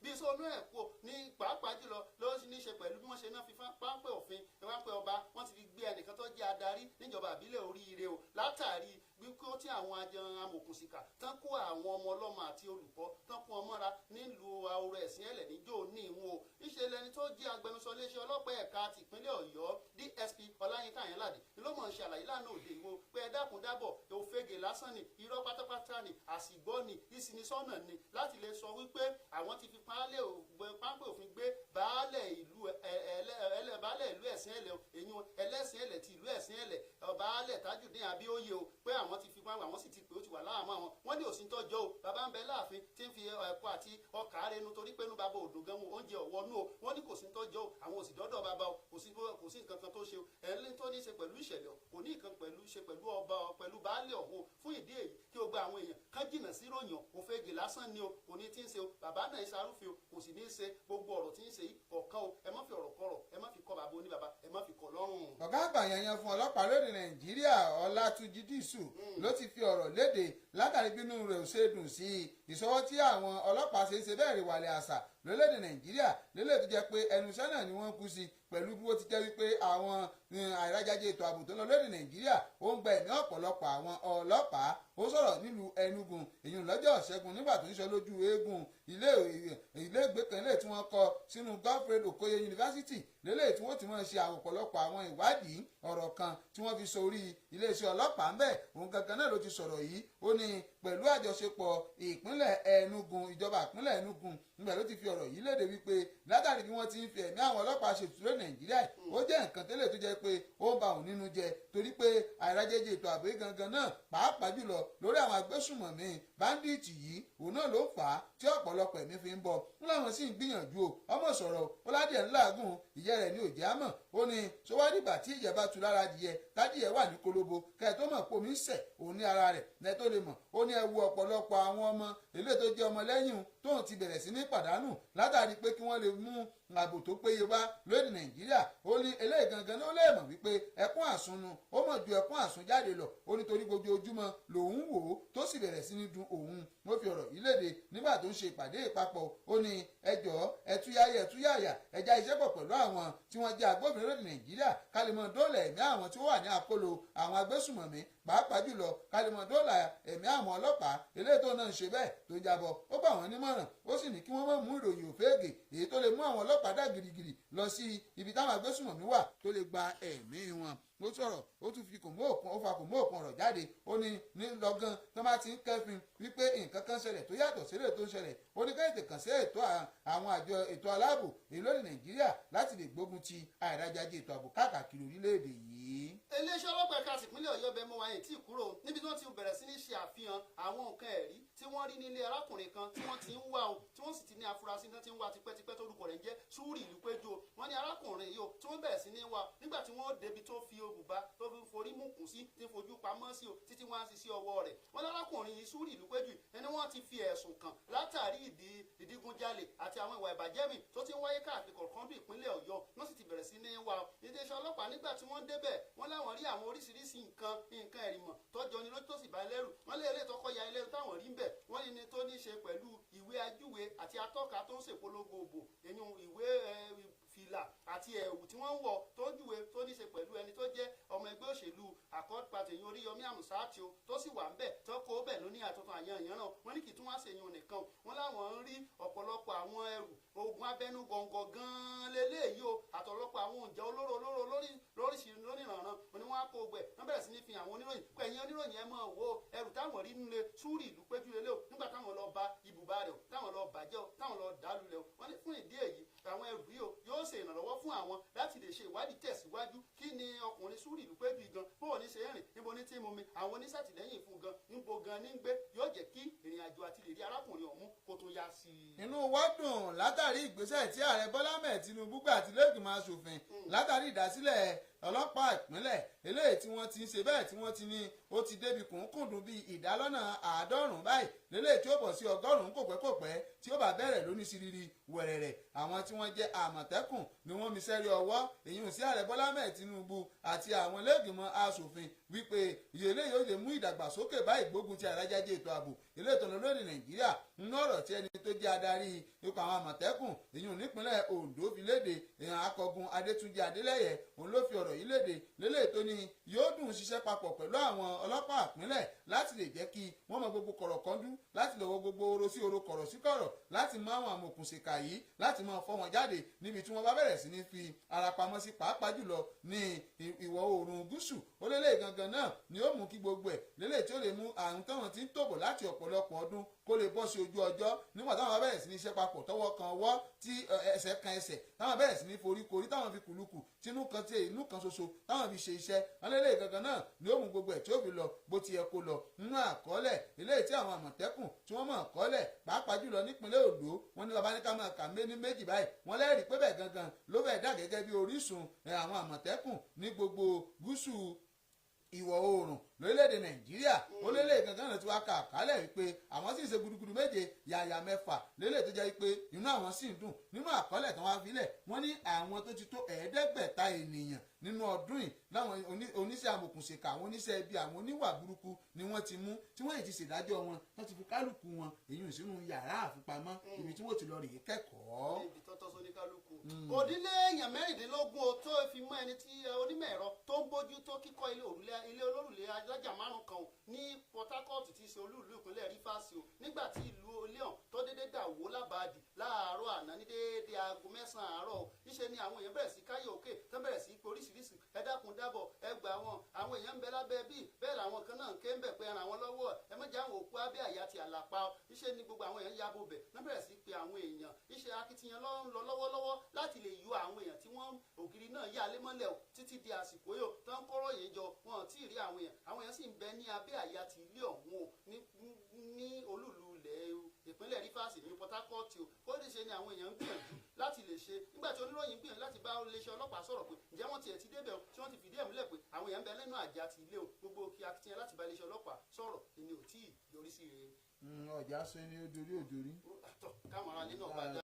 bíi sóònù ẹ̀kọ́ ní pàápàá jùlọ ló ní ṣe pẹ̀lú bí wọ́n ṣe náà fi páńpẹ́ òfin páńpẹ́ ọba wọ́n ti fi gbé ẹnìkan tó jẹ́ adarí níjọba àbílẹ̀ oríire o látàrí wípé ó tí àwọn amòòkùnsìkà tán kó àwọn ọmọ ọlọ́mọ àti olùkọ́ tán kó wọn mọ́ra nílùú Ahoro Ẹ̀sìn Ẹ̀lẹ̀ níjó ní ìwọ̀n o. Ìṣe lẹni tó jẹ́ agbẹnusọ iléeṣẹ́ ọlọ́pàá ẹ̀ka tìpínlẹ̀ Ọ̀yọ́ DSP Ọláyínká Àyànládé ni ló mọ̀ ń ṣe àlàyé lánàá òde ìwò pé ẹ dákun dábọ̀ òfegè lásán ni irọ́ pátápátá ni àsìgbọ́ ni ìsinisọ́nà ni láti lè sọ wípé àwọn ti fi páńpẹ́ òfin gbé baálẹ̀ ìlú Ẹ̀sìn Ẹ̀lẹ̀ èyí ẹlẹ́sìn Ẹ̀lẹ̀ ti ìlú Ẹ̀sìn Ẹ̀lẹ̀ baálẹ̀ Tajudeen Abíóyè o pé àwọn ti fi páńpẹ́ àwọn sì ti pè ó ti wà láàmú àwọn wọ́n ní òsín tọ́jọ́ o bàbá ń bẹ láàfin tí ń fi ẹ̀kọ́ àti ọkà rẹnu torí pé inú bàbá òdùn gan oúnjẹ ọ̀wọ́ nú o wọ́n ní kò sí tọ́jọ́ o àwọn òsì dọ́dọ̀ bàbá o kò sí nǹkan kan tó ṣe o ẹ̀rín tó ní í ṣe pẹ̀lú ìṣẹ̀lẹ̀ kò ní nǹkan pẹ̀lú ṣe pẹ̀lú ọba pẹ̀lú baálé ọ̀hún fún ìdí èyí kí o gba àwọn èèyàn kán jìnnà sí ròyìn òfegè lásán ni o kò ní tí ń ṣe o bàbá náà ṣarúfin o kò sì ní í ṣe gbogbo ọ̀rọ̀ tí ń ṣe yìí kọ̀ọ̀kan o ẹ má fi ọ̀rọ̀ kọ̀rọ̀ ẹ má fi kọ́ bàbá oníbàbá ẹ má fi kọ́ lọ́rùn.
Ọ̀gá àgbà yanyan fún ọlọ́pàá lóde Nàìjíríà Ọlátúnjí Dísù ló ti fi ọ̀rọ̀ léde látàrí bínú rẹ̀ ò ṣe dùn sí ìṣọwọ́ tí àwọn ọlọ́pàá ṣe ń ṣe bẹ́ẹ̀ rí wàlẹ̀ àṣà lórílẹ̀‐èdè Nàìjíríà lélẹ̀ tó jẹ́ pé ẹnu iṣẹ́ náà ni wọ́n kú sí pẹ̀lú bí ó ti jẹ́ wípé àwọn àìrájáde ètò ààbò tó ń lọ lórílẹ̀ Nàìjíríà ó ń gba ẹ̀mí ọ̀pọ̀lọpọ̀ àwọn ọlọ́pàá. Ó sọ̀rọ̀ nílùú Enugu èyí lọ́jọ́ Ṣẹ́gun nígbà tó ń sọ lójú eégún iléègbé kan lè tí wọ́n kọ sínú Godfred Okoye University lélẹ̀ tí wọ́n ti máa ṣe àwọn ọ̀pọ̀lọpọ̀ àwọn ìwádìí ọ̀rọ̀ kan tí wọ́n fi sórí iléeṣẹ́ ọlọ́pàá ń bẹ̀. Òun gangan náà ló ti sọ̀rọ̀ yìí ó ní pẹ̀lú àjọṣepọ̀ ìpínlẹ̀ Enugu ìjọba ìpínlẹ̀ Enugu nígbà ló ti fi ọ̀rọ̀ yìí léde wípé látàrí bí wọ́n ti ń fi ẹ̀mí àwọn ọlọ́pàá ṣètùtù lórí Nàìjíríà ó jẹ́ nǹkan tẹ́lẹ̀ tó jẹ́ pé ó ń ba òun nínú jẹ́ torí pé àìrájẹjẹ ètò ààbò gangan náà pàápàá jùlọ lórí àwọn agbésùmọ̀mí báńdíìtì yìí òun náà ló fà á tí ọ̀pọ̀lọpọ̀ ẹ̀mí fi ń bọ̀ ń láwọn sì ń gbìyànjú o ọmọ sọ̀rọ̀ ó ládìẹ ńláàgùn ìyẹ́ rẹ̀ ní òjẹ́ àmọ̀ ó ní sọwádìgbà tí ìyẹ́ bá tu lára adìyẹ tádìyẹ wà ní kolobo kẹ́ẹ̀ tó mọ̀ pé omi ń sẹ̀ òun ní ara rẹ̀ lẹ́ tó lè mọ̀ ó ní ẹ wo ọ̀pọ̀lọpọ̀ àwọn ọmọ eléyìí tó jẹ́ ọmọ lẹ́yìn tóun ti bẹ̀rẹ̀ sí ní pàdánù látàrí pé kí wọ́n lè mú ààbò tó péye wá lórí Nàìjíríà. Ó ní eléyìí gangan ló lè mọ̀ wípé ẹkún àsunnu ó mọ̀ ju ẹkún àsun jáde lọ. Ó nítorí gbogbo ojúmọ́ lòun wò ó tó sì bẹ̀rẹ̀ sí ní dùn òun. Wọ́n fi ọ̀rọ̀ yìí léde nígbà tó ń ṣe ìpàdé ìpapọ̀. Ó ní ẹjọ́ ẹtúyáyá ẹtúyáyà ẹja iṣẹ́ pọ̀ pẹ̀lú àwọn tí wọ́n jẹ́ agbófinró lórí Nàìjíríà ká lè mọ dóòlà ẹ̀mí àwọn tí ó wà ní àkólò àwọn agbésùmọ̀mí, pàápàá jùlọ ká lè mọ dóòlà ẹ̀mí àwọn ọlọ́pàá eléyìí tó náà ń ṣe bẹ́ẹ̀ tó jábọ̀. Ó gbà wọ́n nímọ̀ràn, ó sì ní kí wọ́n má mú ìròyìn òféègè èyí tó lè mú àwọn ọlọ́pàá dá girigiri lọ sí ibi táwọn agbésùmọ̀mí wà tó lè gba ẹ̀mí wọn. Ó sọ̀rọ̀, ó tún fi kòmó òkun ọ̀rọ̀ jáde. Ó ní ní lọ́gán tó bá ti ń kẹ́fin wípé nǹkan kan ṣẹlẹ̀ tó yàtọ̀ sílẹ̀ tó ń ṣẹlẹ̀, ó ní kẹ́hìntì kàn sí ètò àwọn àjọ ètò aláàbò èyí lórí Nàìjíríà láti lè gbógun ti àìrájáde ètò ààbò káàkiri orílẹ̀-èdè yìí.
Iléeṣẹ́ ọlọ́pàá ẹ̀ka tìpínlẹ̀ Ọ̀yọ́ bẹ mọ́ wa yẹn tí kúrò níbi tí wọ́n ti bẹ̀rẹ̀ sí ní ṣe àfihàn àwọn nǹkan ẹ̀rí tí wọ́n rí nílé arákùnrin kan tí wọ́n ti ń wá o, tí wọ́n sì ti ní afurasí náà ti ń wá tipẹ́tipẹ́ tórúkọ rẹ̀ ń jẹ́ Súrì Ìlúpéjú. Wọ́n ní arákùnrin yìí o tí wọ́n bẹ̀rẹ̀ sí ní wá nígbà tí wọ́n débi tó fi òbúba tó fi forí mú kùn sí tí fojú pamọ́ sí o títí wọ́n á sì sí ọwọ́ rẹ̀. Wọ́n lárákùnrin yìí Súrì Ìlúpéjú ẹni wọ́n ti fi ẹ̀sùn kàn látàrí ìdígunjalè àti àwọn ìwà ìbàjẹ́ mi tó ti ń wáyé káàkiri kọ̀ọ̀kan bí ìpínlẹ̀ Ọ̀yọ́. Wọ́n sì ti bẹ̀rẹ̀ sí ní wá o. Iléeṣẹ́ ọlọ́pàá nígbà tí wọ́n débẹ̀ wọ́n láwọn rí àwọn oríṣiríṣi nǹkan ẹ̀rìmọ̀ tọ́jọ́ ni lójú tó sì bá lẹ́rù. Wọ́n lé ilé tọkọ ya ilé táwọn rí ń bẹ̀. Wọ́n ní ni tó ní ṣe pẹ̀lú ìwé ajúwe àti atọ́ka tó ń ṣèpolongo òbò, èyí ìwé fìlà àti ẹ̀wù tí wọ́n ń wọ̀ tó ń júwe tó ní ṣe pẹ̀lú ẹni tó jẹ́ ọmọ ẹgbẹ́ òṣèlú Accord Party yìí Oríyọmí Àmùsáàtì o tó sì wà ń bẹ̀ tó kó bẹ̀ lóní àtúntò àyàn ìyànràn. Wọ́n ní kì í tún wá ṣèyún nìkan, wọ́n láwọn ń rí ọ̀pọ̀lọpọ̀ àwọn ẹrù ogun abẹ́nú gọ̀ǹgọ̀ gan-an leléyìí o àtọ̀lọpọ̀ àwọn oúnjẹ olóró olóró lóríṣi lóníranran ni wọ́n á kó gbẹ̀. Wọ́n bẹ̀rẹ̀ sí ní fi àwọn oníròyìn pé ẹ̀yin oníròyìn ẹ máa wo ẹrù táwọn rí nílé Súrì Ìlúpéjú lélẹ̀ o nígbà táwọn lọ ba ibùba rẹ̀ o táwọn lọ bàjẹ́ o táwọn lọ dàlúlẹ̀ o. Wọ́n ní fún ìdí èyí àwọn ẹrù yìí o yóò ṣe ìrànlọ́wọ́ fún àwọn láti lè ṣe ìwádìí tẹ̀síwájú kí ni ọkùnrin Súrì Ìlúpéjú gan bóò ní ṣe rìn níbo ní tí mu mi àwọn oníṣàtìlẹ́yìn fún gan níbo gan ní gbé yóò jẹ́ kí ìrìn àjò àti lè rí arákùnrin ọ̀hún kó tún yá sí i.
Inú wa dùn látàrí ìgbésẹ̀ tí ààrẹ Bọ́lá Ahmed Tinubu gbà àti lẹ́gbìmọ̀ aṣòfin látàrí ìdásílẹ̀ ọlọ́pàá ìpínlẹ̀ eléyìí tí wọ́n ti ń ṣe bẹ́ẹ̀ tí wọ́n ti ní ó ti débi kùnkùndùn bíi ìdálọ́nà 90 báyìí lélẹ́yìí tí ó bọ̀ sí 100 kòpẹ́kòpẹ́ tí ó bá bẹ̀rẹ̀ lóní siriri wẹ̀rẹ̀rẹ̀. Àwọn tí wọ́n jẹ́ àmọ̀tẹ́kùn ni wọ́n mi sẹ́rí ọwọ́ èyí sí ààrẹ Bọ́lá Ahmed Tinubu àti àwọn lẹ́gbìmọ̀ aṣòfin wípé eléyìí ó lè mú ìdàgbàsókè bá ìgbógun ti àrájájé ètò ààbò eléyìí tó ń lọ lórí Nàìjíríà. Nínú ọ̀rọ̀ tí ẹni tó jẹ́ adarí ikọ̀ àwọn àmọ̀tẹ́kùn èyí nípínlẹ̀ Ondo fi léde, èèyàn akọgun Adétúnjì Adélẹ́yẹ òun ló fi ọ̀rọ̀ yìí léde lélẹ̀ tó ní yóò dùn ṣiṣẹ́ papọ̀ pẹ̀lú àwọn ọlọ́pàá ìpínlẹ̀ láti lè jẹ́ kí wọ́n mọ gbogbo kọ̀rọ̀kọ́ndú láti lè wọ gbogbo oró sí oró kọ̀rọ̀ sí kọ̀rọ̀ láti mọ àwọn amòòkùnṣìkà yìí láti máa fọ́ wọn jáde níbi tí wọ́n bá bẹ̀rẹ̀ sí ní fi ara pamọ́ sí pàápàá jùlọ ní ìwọ̀ oòrùn gúúsù. Ó lélẹ̀ gangan náà ni ó mú kí gbogbo ẹ̀ lélẹ̀ tí ó lè mú àrùn táwọn ti ń tòbò láti ọ̀pọ̀lọpọ̀ ọdún kó lè bọ́ sí ojú ọjọ́ nígbà táwọn bá bẹ̀rẹ̀ sí ní iṣẹ́ papọ̀ tọwọ́ kan ọwọ́ tí ẹsẹ̀ kan ẹsẹ̀ táwọn bẹ̀rẹ̀ sí ní foríkorí táwọn fi kùlùkù tínú kan tí inú kan ṣoṣo táwọn fi ṣe iṣẹ́. Alẹ́lẹ́ gangan náà ni ó mú gbogbo ẹ̀ tí ó fi lọ bó ti yẹ kó lọ. Nínú àkọọ́lẹ̀ eléyìí tí àwọn àmọ̀tẹ́kùn tí wọ́n mọ̀ kọ́lẹ̀ pàápàá jùlọ nípínlẹ̀ Ondo wọ́n ní baba ní ká máa kà mé ní méjì báyìí wọ́n lẹ́rìí pé bẹ́ẹ̀ gangan ló fẹ́ dà gẹ́gẹ́ bí orísun àwọn àmọ̀tẹ́kùn ní gbogbo gúúsù ìwọ̀ oòrùn lórílẹ̀‐èdè Nàìjíríà. Ó lélẹ̀ gangan náà ti wá kà kálẹ̀ wípé àwọn sì ń ṣe gudugudu méje yàyà mẹ́fà lélẹ̀ tó jẹ́ wípé inú àwọn sì ń dùn. Nínú àkọọ́lẹ̀ tán wá filẹ̀ wọ́n ní àwọn tó ti tó 500 ènìyàn nínú ọdún yìí láwọn oníṣẹ́ amòkùnṣèkà àwọn oníṣẹ́ ibi àwọn oníwà burúkú ni wọ́n ti mú tí wọ́n yìí ti ṣèdájọ́ wọn wọ́n ti fi kálukú wọn èyí ò sínú yàrá àfipamọ́ ibi tí wọ́n ti lọ rèé kẹ́kọ̀ọ́.
Ibi tọ́tọ́ sóní kálukú. Òdílé èèyàn 16 o tó fi mọ́ ẹni tí onímọ̀ ẹ̀rọ tó ń bójú tó kíkọ́ ilé olórùlé alájà 5 kan ní Port Harcourt tí í ṣe olúùlú ìpínlẹ̀ Rivers o nígbà tí ìlú Leon tó dédé dà wó lábàádì láàárọ̀ àná ní déédéé aago 9 àárọ̀ o níṣe ni àwọn èèyàn bẹ̀rẹ̀ sí káyọ̀ òkè tó bẹ̀rẹ̀ sí pé oríṣiríṣi ẹ dákun dábọ̀ ẹ gbà wọn àwọn èèyàn ń bẹ lábẹ́ bíi bẹ́ẹ̀ làwọn kan náà ń ké ń bẹ̀ pé ẹran àwọn lọ́wọ́ ẹ má jẹ́ àwọn òkú abẹ́ àyà ti àlàpà o níṣe ni gbogbo àwọn èèyàn yabo bẹ̀ náà bẹ̀rẹ̀ sí pé àwọn èèyàn iṣẹ́ akitiyan ló ń lọ lọ́wọ́lọ́wọ́ láti lè yọ àwọn èèyàn tí wọ́n ògiri náà yà lé mọ́lẹ̀ o títí di àsìkò yìí tó ń kóró yìí jọ wọn ò tí ì rí àwọn èèyàn àwọn èèyàn sì ń bẹ ní abẹ́ àyà ti ilé ọ̀hún o ní olúùlú ilẹ̀ ìpínlẹ̀ Rivers ní Port Harcourt o kó lè ṣe ni àwọn èèyàn ń gbìyànjú láti lè ṣe nígbà tí oníròyìn gbìyànjú láti bá iléeṣẹ́ ọlọ́pàá sọ̀rọ̀ pé ǹjẹ́ wọ́n tiẹ̀ ti débẹ̀ o tí wọ́n ti fìdí ẹ̀ múlẹ̀ pé àwọn èèyàn ń bẹ lẹ́nu àjà ti ilé o gbogbo kí akitiyan láti bá iléeṣẹ́ ọlọ́pàá sọ̀rọ̀ ni ò tí ì yọrí sí rere.
Ọjà sọ ni ó dorí òdorí.
Káwọn aráalé náà bá dá.